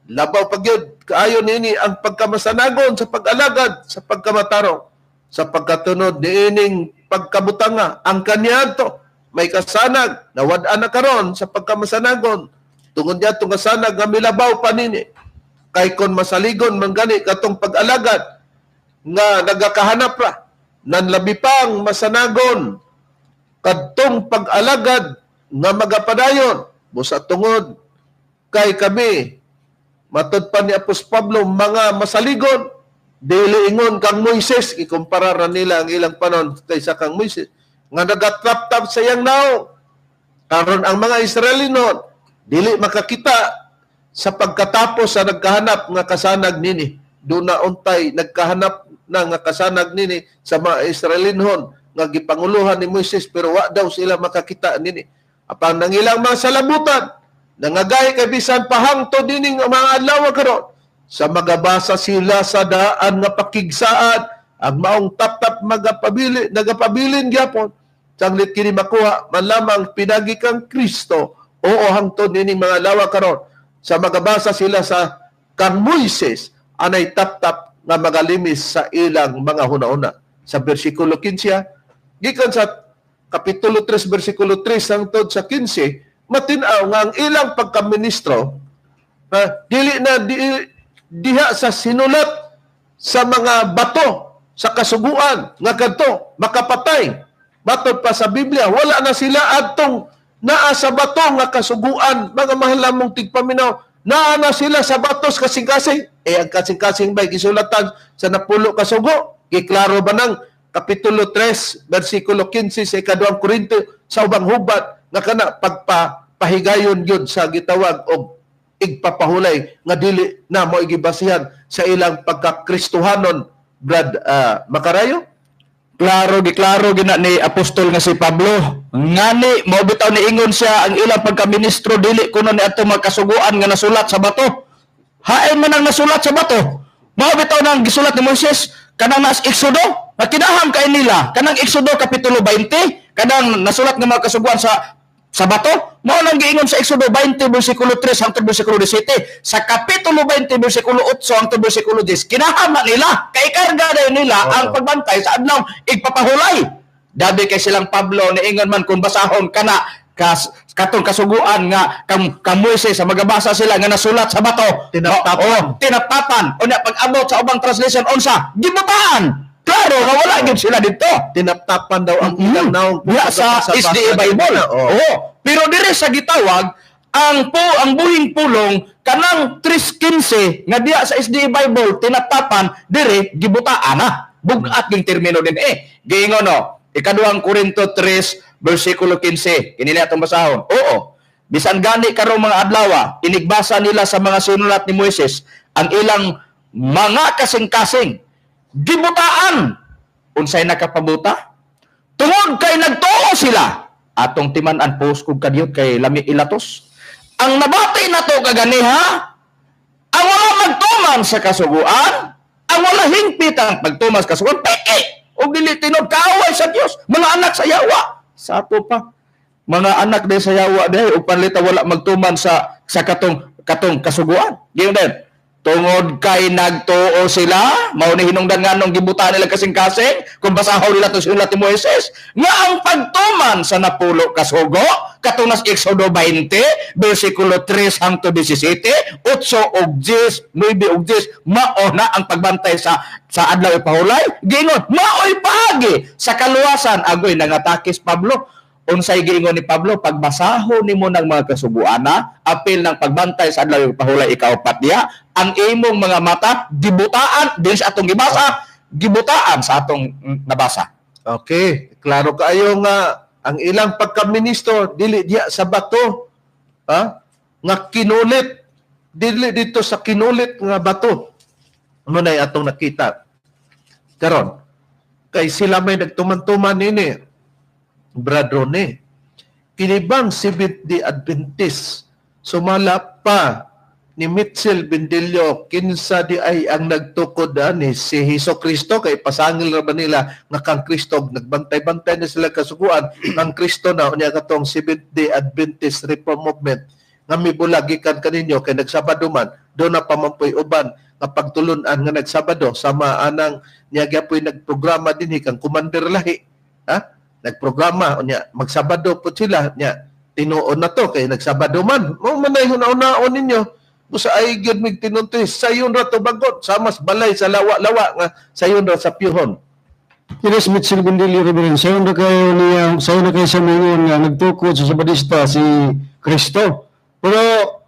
labaw pa gyud kaayo niini ang pagkamasanagon sa pag-alagad sa pagkamatarong. Sa pagkatunod niining pagkabutanga ang kaniadto may kasanag na wad-an na karon sa pagkamasanagon tungod niadtong kasanag nga milabaw pa nini. Kay kon masaligon man gani katong pag-alagad nga nagakahanap ra, nanlabi pang masanagon kadtong pag-alagad nga magapadayon. Busa tungod kay kami matud pa ni Apostol Pablo mga masaligon, dili ingon kang Moises, ikumpara ra nila ang ilang panon kaysa kang Moises nga nagatrap-tap sa iyang naong. Karon ang mga Israelino dili makakita sa pagkatapos sa nagkahanap nga kasanag nini. Duna untay nagkahanap na nga kasanag nini sa mga Israelinhon nga gipanguluhan ni Moises, pero wa daw sila makakita nini. Apan nang ilang mga salabutan nangagay kay bisan pahangto dining mga adlaw karon sa magabasa sila sa daan nga pakigsaad ang maong taptap magapabili nagapabilin gyapon sanglit kini makuha man lamang pinagi kang Kristo. Oo, hangtod nining mga adlaw karon sa magabasa sila sa kang Moises anay taptap nga magalimis sa ilang mga hunahuna. Sa bersikulo 15, gikan sa kapitulo 3 bersikulo 3 hangtod sa 15, matin-aw nga ang ilang pagkaministro dili na diha sa sinulat sa mga bato sa kasuguan nga kadto makapatay. Matod pa sa Biblia, wala na sila adtong naa sa bato nga kasuguan, mga mahal lamong tigpaminaw. Naa na sila sa batos kasing-kasing. Eh, ang kasing-kasing ba'y gisulatan sa napulo kasugo? Giklaro ba ng Kapitulo 3, versikulo 15 sa ikaduhang Korinto sa ubang hubad nga kana pagpahigayon yun sa gitawag og igpapahulay nga dili na mo igibasihan sa ilang pagkakristuhanon, Brad Macarayo? Klaro, giklaro gina ni apostol nga si Pablo. Ngani mao bitaw niingon siya ang ilang pagkaministro dili kuno ni atong mga kasuguan nga nasulat sa bato. Hain man ang nasulat sa bato. Mao bitaw nang gisulat ni Moises kanang nas Exodo, nga kinaham kay nila kanang Exodo kapitulo 20, kanang nasulat nga mga kasuguan sa bato, mao nang giingon sa Exodo 20 bersikulo 3 hangtod bersikulo 17, sa kapitulo 20 bersikulo 8 hangtod bersikulo 10, kinaham na nila kay karga dayon nila ang pagbantay sa adlaw igpapahulay. Dabi kay silang Pablo niingon man kung basahon kana kas katong kasuguan nga kam, kam Moises sa magabasa sila nga nasulat sa bato, Tinaptapan. Oo, tinaptapan. Unya pag-abot sa ubang translation unsa? Gibutaan. Klaro nga wala gyud sila dito. Tinaptapan daw ang ilang naong Diha sa SDA Bible. Oo. Oo. Pero dire sa gitawag ang po ang buhing pulong kanang 3:15 nga diha sa SDA Bible tinaptapan, dire gibutaan na. Bugat ging termino din eh. Giingon no, ikaduhang Korinto 3 bersikulo 15. Kini na atong basahon. Oo. Bisan gani karong mga adlaw, inigbasa nila sa mga sinulat ni Moises ang ilang mga kasing-kasing gibutaan. Unsay nakapabuta? Tungod kay nagtuo sila. Atong timan-an post kog kadiyot kay lami ilatos. Ang nabati nato kaganiha, ang wala magtuman sa kasuguan, ang wala hingpit ang pagtuman sa kasuguan, peke o dili tinuod, kaaway sa Dios, mga anak sa yawa. Sa ato pa, mga anak din sa yawa dahil ug panlita wala magtuman sa katong katong kasuguan. Giyon din. Tungod kay nagtuo sila, mao ni hinungdan nganong gibuta nila kasing-kasing, kung basahon nila to sinulat ni Moises, nga ang pagtuman sa napulo kasugo, katong nas Exodo 20, versikulo 3 hangtod 17, 8 ug 10, 9 ug 10, mao na ang pagbantay sa adlaw ipahulay, giingon, maoy paagi sa kaluwasan. Agoy nangatakis Pablo. Unsay giingon ni Pablo, pagbasaho nimo ng mga kasuguana, apil ng pagbantay sa adlaw pahulay ikaupat diha, ang imong mga mata gibutaan din sa atong gibasa, gibutaan sa atong nabasa. Okay, klaro kaayo nga ang ilang pagkaministro dili diha sa bato, ha? Nga kinulit, dili dito sa kinulit nga bato. Ano na atong nakita? Karon, kay sila may nagtuman-tuman nini. Brad Rone, kinibang Seventh-day Adventist, sumala pa ni Mitchell Bendillo, kinsa di ay ang nagtukod ani si Hesus Kristo, kay pasangil ra ba nila nga kang Kristo, nagbantay-bantay na sila kasuguan kang Kristo na unya katong Seventh-day Adventist Reform Movement nga mibulag gikan kaninyo kay nagsabado man do na pamampoy uban nga pagtulun-an nga nagsabado sama anang niya gyapoy nagprograma dinhi kang commander lahi, ha? Nagprograma unya magsabado po sila nya tinuon na to kay nagsabado man mo manay hunaon ninyo busa ay gyud mig tinuntoy sayon ra to bagot samas balay sa lawa-lawa nga sayon ra sa piyuhon. Kinis Mitchell Bendillo, Reverend, sayon na kayo niya, sayon na kayo sa mingon nga nagtukod sa Sabadista si Kristo. Pero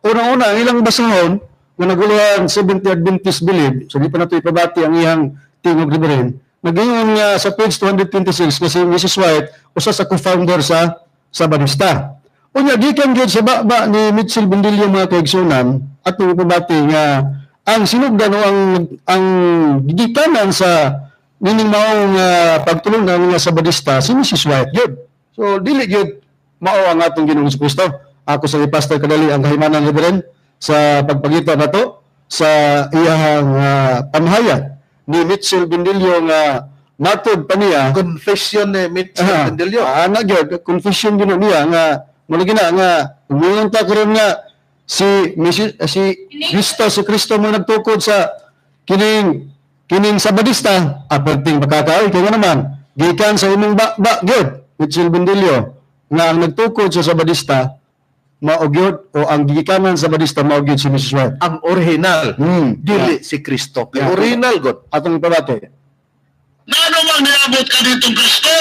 unang-una, ang ilang basahon nga naguluhan Seventh-day Adventist Belief, so di pa nato ipabati ang iyang tingog, Reverend. Nag-ingon nga sa page 226 kasi Mrs. White usa sa co-founder sa Sabadista. Unya gikan gyud sa baba ni Mitchell Bendillo mga kaigsunan at ipabati nga ang sinugdan o ang gikanan sa nining maong pagtulungan nga Sabadista si Mrs. White gyud. So dili gyud mao ang atong Ginoong Kristo. Ako sa Pastor kadali ang kahimanan, Reverend, sa pagpagita nato sa iyahang pamahayag ni Mitchell Bendillo nga matod pa niya confession ni Mitchell Bendillo. Ana gyud confession gyud niya nga malagi na nga umiyon ta karon nga si Mrs. Si Kristo, si Kristo mo nagtukod sa kining kining Sabadista, aperting makakaoy kay naman gikan sa imong ba, ba gyud Mitchell Bendillo nga ang nagtukod sa Sabadista mao gyud o ang gikanan sa Sabadista mao gyud si Mrs. White. Ang original, dili si Kristo. Kay original god. Atong ipabati. Ngano man niabot ka ditong Kristo?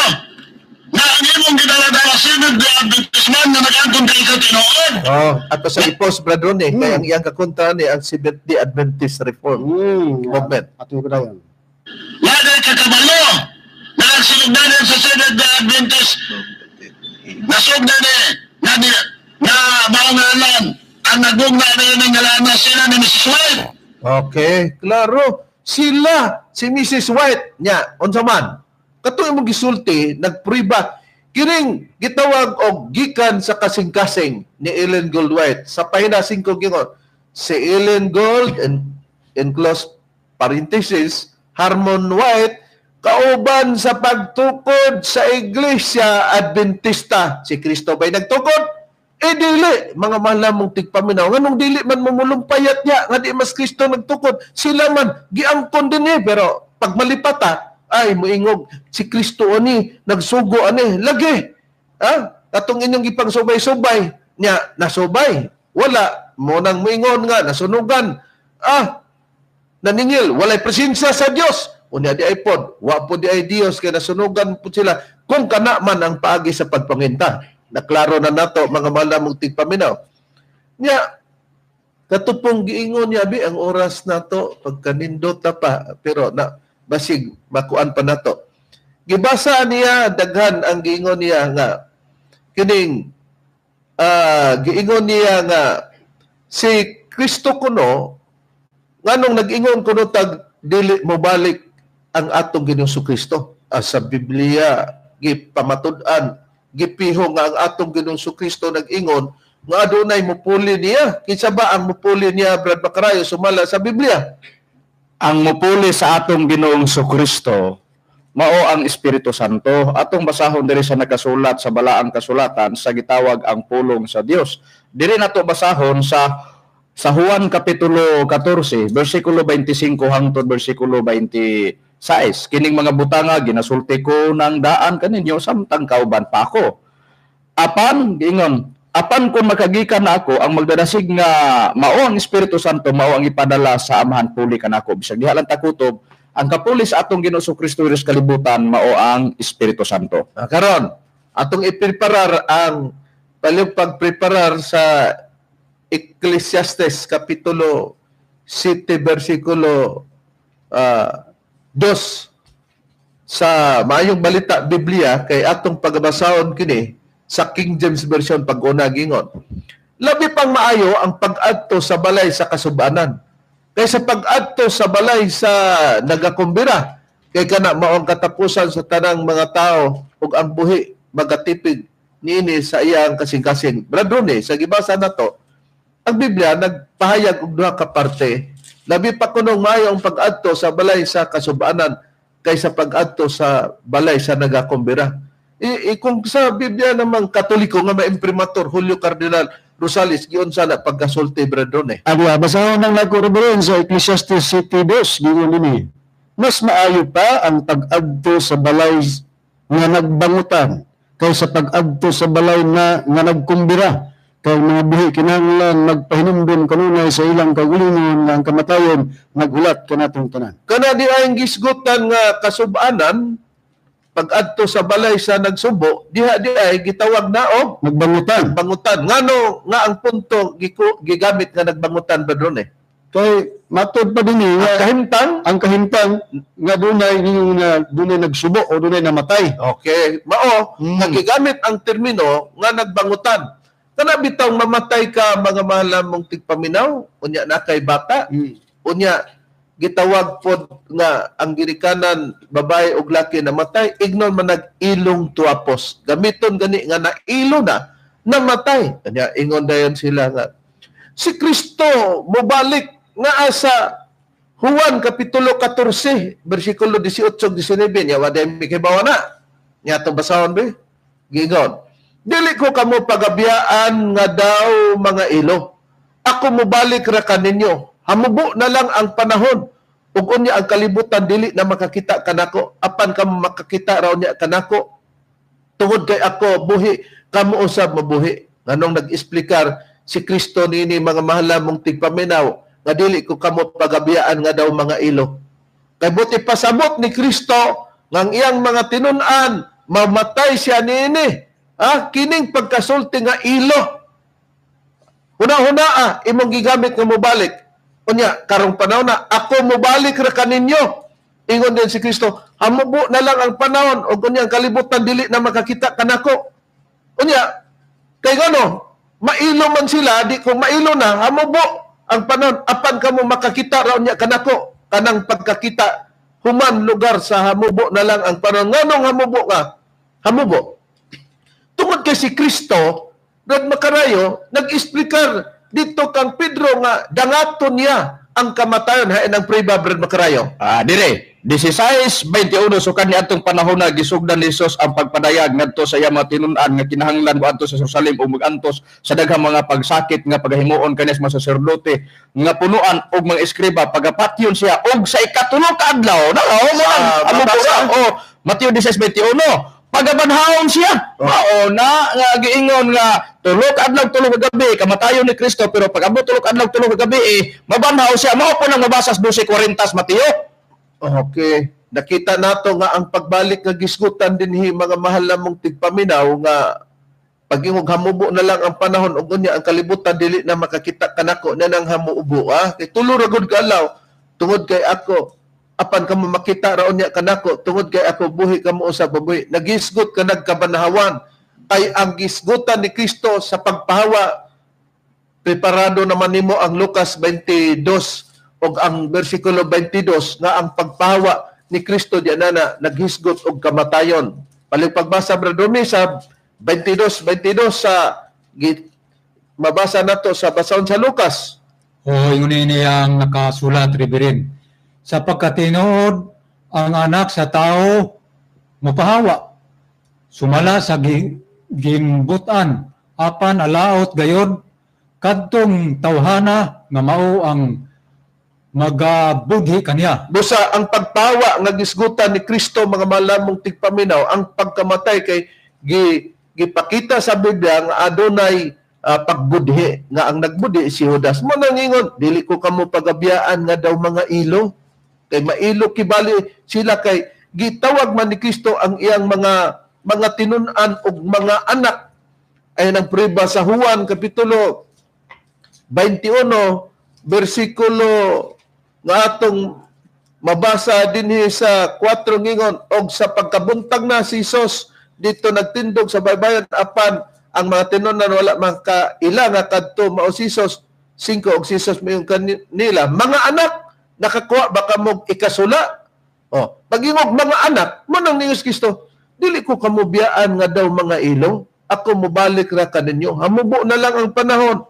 Na ang imong gidala-dala Seventh-day Adventist man nga nag-anton kay ikaw tinuod. Oh, ato sa ipos Brad Ronnie, kay ang iyang kakontra ni ang Seventh-day Adventist Reform Movement. Atong ipadayon. Wala ka kabalo na ang sinugdanan sa Seventh-day Adventist nasugdan na na na maungalan ang nagugna na yun ang ngalan na sila ni Mrs. White. Okay, klaro. Sila, si Mrs. White niya, unsa man? Katong imong gisulti nagprueba kining gitawag og gikan sa kasing-kasing ni Ellen Goldwhite sa pahina 5 gingon si Ellen Gold in close parenthesis Harmon White kauban sa pagtukod sa Iglesia Adventista. Si Kristo ba'y nagtukod? Eh dili, mga mahal namong tigpaminaw. Nganong dili man mumulumpayat niya nga di mas Kristo nagtukod? Sila man giangkon din eh, pero pag malipata ay moingog si Kristo ani nagsugo ani lagi. Ha? Katong inyong gipangsubay-subay niya nasubay. Wala mo nang moingon nga nasunugan. Ah, naningil, walay presensya sa Dios. Unya di ay pod, wa pod di ay Dios kay nasunugan pod sila. Kung kana man ang paagi sa pagpanginta. Naklaro na nato mga mahal namong tigpaminaw. Nya katupong giingon niya bi ang oras nato pagkanindot na pa pero na basig makuan pa nato. Gibasa niya daghan ang giingon niya nga kining giingon niya nga si Kristo kuno nganong nag-ingon kuno tag dili mobalik ang atong Ginoong Kristo. Sa Biblia gipamatud-an gipiho nga ang atong Ginoong Kristo nag-ingon nga adunay mupuli niya. Kinsa ba ang mupuli niya, Brad Bacarayo, sumala sa Biblia? Ang mupuli sa atong Ginoong Kristo mao ang Espiritu Santo. Atong basahon diri sa nakasulat sa balaang kasulatan sa gitawag ang pulong sa Dios. Diri nato basahon sa Juan kapitulo 14 bersikulo 25 hangtod bersikulo 26. Kining mga butanga ginasulti ko ng daan kaninyo samtang kauban pa ako. Apan giingon, apan kung makagikan na ako ang magdadasig nga mao ang Espiritu Santo mao ang ipadala sa Amahan puli kanako. Bisag diha lang takutob, ang kapuli sa atong Ginoong Kristo sa kalibutan mao ang Espiritu Santo. Karon atong ipreparar ang pagpreparar sa Ecclesiastes kapitulo 7 bersikulo 2 sa Maayong Balita Biblia kay atong pagbasahon kini sa King James Version pag-una gingon. Labi pang maayo ang pag-adto sa balay sa kasubanan kaysa pag-adto sa balay sa nagakumbira kay kana mao ang katapusan sa tanang mga tao ug ang buhi magatipig niini sa iyang kasing-kasing. Brad Ronnie, sa gibasa nato ang Biblia nagpahayag og duha ka parte. Labi pa kunong maayo ang pag-adto sa balay sa kasubanan kaysa pag-adto sa balay sa nagakumbira. Kung sa Biblia namang Katoliko nga maimprimator Julio Cardinal Rosales giunsa na pagkasulti, Brad Ronnie. Agwa, basahon nang nako Reverend sa Ecclesiastes 7:2 giingon dinhi. Mas maayo pa ang pag-adto sa balay nga nagbangutan kaysa pag-adto sa balay na nga nagkumbira. Kay mga buhi kinahanglan magpahinumdom kanunay sa ilang kaugalingon nga ang kamatayon naghulat kanatong tanan. Kana di ay gisgutan nga kasubanan pag-adto sa balay sa nagsubo, diha di ay gitawag na og nagbangutan. Nagbangutan. Ngano nga ang punto gigamit nga nagbangutan ba doon eh? Kay matod pa dinhi nga ang kahimtang nga dunay dunay nagsubo o dunay namatay. Okay, mao nga gigamit ang termino nga nagbangutan. Kana bitaw mamatay ka mga mahal mong tigpaminaw, unya na kay bata, unya gitawag pod nga ang girikanan babae og laki namatay, ignon man nag-ilong tuapos. Gamiton gani nga nailo na namatay. Kanya ingon dayon sila nga si Kristo mobalik nga asa Juan kapitulo 14 bersikulo 18 19 nya wa day mikibaw na. Nya atong basahon be. Giingon, dili ko kamo pagabiyaan nga daw mga ilo. Ako mobalik ra kaninyo. Hamubo na lang ang panahon. Ug unya ang kalibutan dili na makakita kanako, apan kamo makakita raw niya kanako. Tungod kay ako buhi, kamo usab mabuhi. Nganong nag-explicar si Kristo niini mga mahal mong tigpaminaw nga dili ko kamo pagabiyaan nga daw mga ilo. Kay buti pasabot ni Kristo nga ang iyang mga tinun-an mamatay siya niini. Ah, kining pagkasulti nga ilo. Huna-huna imong gigamit nga mobalik. Unya karong panahon na ako mobalik ra kaninyo. Ingon din si Kristo, hamubo na lang ang panahon ug unya ang kalibutan dili na makakita kanako. Unya kay ngano mailo man sila, di kung mailo na hamubo ang panahon apan kamo makakita ra unya kanako. Kanang pagkakita Human lugar sa hamubo na lang ang panahon. Nganong hamubo ka? Hamubo. Tungod kay si Kristo, Brad Makarayo, nag-explicar dito kang Pedro nga dangaton niya ang kamatayon. Hain ang priba, Brad Makarayo. Ah, dire. 16:21 sukad niadtong panahon na gisugdan ni Jesus ang pagpadayag ngadto sa iyang mga tinun-an nga kinahanglan moadto sa Jerusalem ug magantos sa daghang mga pagsakit nga pagahimuon kaniya sa mga saserdote nga punuan og mga eskriba, pagapatyon siya og sa ikatulo ka adlaw na mo ang amo oh Mateo 16:21 pagabanhaon siya. Mao na nga giingon nga tulo ka adlaw tulo ka gabi kamatayon ni Kristo, pero pag abot tulo ka adlaw tulo ka gabi mabanhaw siya. Mao po nang mabasa sa 12:40 Mateo. Okay. Nakita nato nga ang pagbalik nga gisgutan dinhi, mga mahal namong tigpaminaw, nga pag-ingog hamubo na lang ang panahon ug unya ang kalibutan dili na makakita kanako na nang hamubo, ah. Kay tulo ra gud kaadlaw tungod kay ako, apan kamo makita ra unya kanako tungod kay ako buhi, kamo usab mabuhi. Nagisgot ka nagkabanhawan kay ang gisgutan ni Kristo sa pagpahawa, preparado naman nimo ang Lucas 22 og ang bersikulo 22 nga ang pagpahawa ni Kristo di na naghisgot og kamatayon. Palig pagbasa, Brother Romy, sa 22:22 sa mabasa nato sa basahon sa Lucas. O ingon ini ang nakasulat, Reverend. Sapagkat tinuod ang anak sa tao mapahawa, sumala sa ginbutan, apan alaot gayod kadtong tawhana nga mao ang magabudhi kaniya. Busa ang pagpawa nga gisgutan ni Kristo, mga malamong tigpaminaw, ang pagkamatay kay gipakita sa Biblia nga adunay pagbudhi, nga ang nagbudhi si Judas. Mo nangingon, dili ko kamo pagabiyaan nga daw mga ilo. Kay mailo kibali sila kay gitawag man ni Kristo ang iyang mga tinun-an ug mga anak. Ay nang prueba sa Juan kapitulo 21 bersikulo nga atong mabasa dinhi sa 4 ngingon, og sa pagkabuntag na si Jesus dito nagtindog sa baybayon, apan ang mga tinunan wala makaila nga kadto mao si Jesus. 5 og si Jesus mayon kanila, mga anak, nakakuha ba kamo ikasula? Oh, pag-ingog mga anak mo nang ni Jesus Kristo, dili ko kamo biyaan nga daw mga ilo, ako mobalik ra kaninyo. Hamubo na lang ang panahon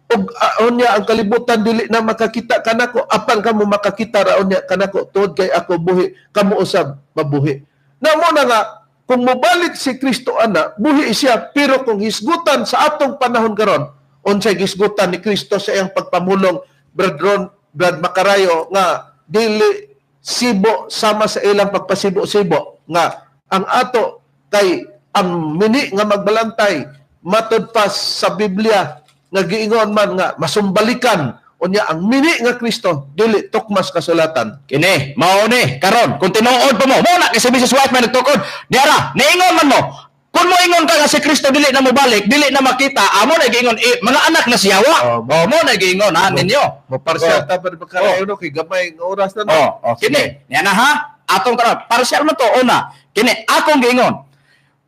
og unya ang kalibutan dili na makakita kanako, apan kamo makakita ra unya kanako tungod kay ako buhi, kamo usab mabuhi. Na mo na nga kung mobalik si Kristo ana, buhi siya, pero kung hisgutan sa atong panahon karon, unsay hisgutan ni Kristo sa iyang pagpamulong, Brad Ron, Brad Makarayo, nga dili sibo sama sa ilang pagpasibo-sibo nga ang ato kay ang mini nga magbalantay matud pa sa Biblia nga giingon man nga masumbalikan unya ang mini nga Kristo dili tukmas kasulatan. Kini mao ni karon kung tinuod pa mo, mo na kay si Mrs. White man nagtukod diara niingon man mo, kung moingon ka nga si Kristo dili na mobalik, dili na makita, amo na giingon mga anak na siyawa. Oh, mo na giingon ha ninyo. Mo parsyal ta pa karayo no kay gamay nga oras na no. Oh, kini niya na ha atong karon parsyal man to una. Kini akong giingon.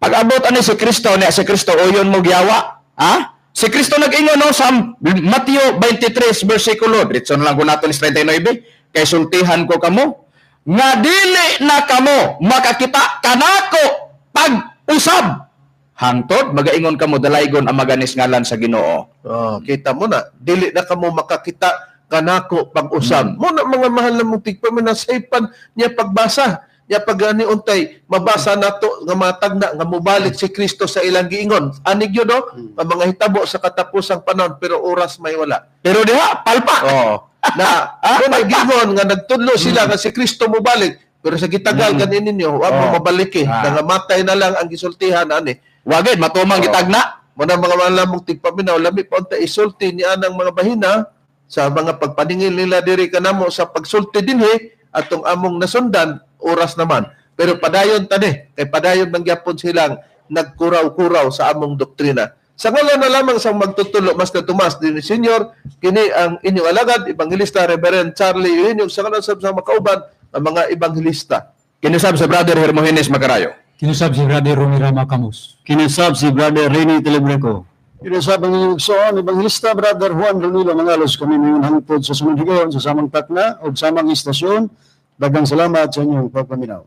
Pag-abot ani si Kristo niya si Kristo uyon mo giyawa, ha? Si Kristo nag-ingon no sa Mateo 23 bersikulo, diretso na lang ko nato ni 39, kay sultihan ko kamo nga dili na kamo makakita kanako pag-usab hangtod magaingon kamo dalaygon ang maganis ngalan sa Ginoo. Oh, kita mo na dili na kamo makakita kanako pag-usab. Mo na mga mahal na mong tigpaminasaypan niya pagbasa. Ya pagani untay mabasa nato nga mga tagna nga mobalik si Kristo sa ilang giingon. Anig yun no? Ang mga hitabo sa katapusang panahon pero oras may wala. Pero diha palpak. Oh. Na kung giingon nga nagtudlo sila nga si Kristo mobalik pero sa gitagal kanin ninyo wa mo mabalik eh. Nangamatay na lang ang gisultihan ani. Wagid matumang gitagna. Muna mga malamong tigpaminaw lami pa unta isulti niya ang mga bahina sa mga pagpaningil nila diri kanamo sa pagsulti dinhi atong among nasundan oras naman. Pero padayon tani, kay padayon mangyapon silang nagkuraw-kuraw sa among doktrina. Sa ngalan na lamang sa magtutulo, Master Tomas din Senior, kini ang inyong alagad, Evangelista Reverend Charlie Eugenio, sa ngalan sa makauban ang mga evangelista. Kinusab si Brother Hermogenes Macarayo. Kinusab si Brother Romira Macamus. Kinusab si Brother Rene Telebreco. Kinusab ang inyong igsoon, Evangelista Brother Juan Ronilo Mangalos. Kami ngayon hangtod sa sunod higayon sa samang takna o samang istasyon. Daghang salamat sa inyong pagpaminaw.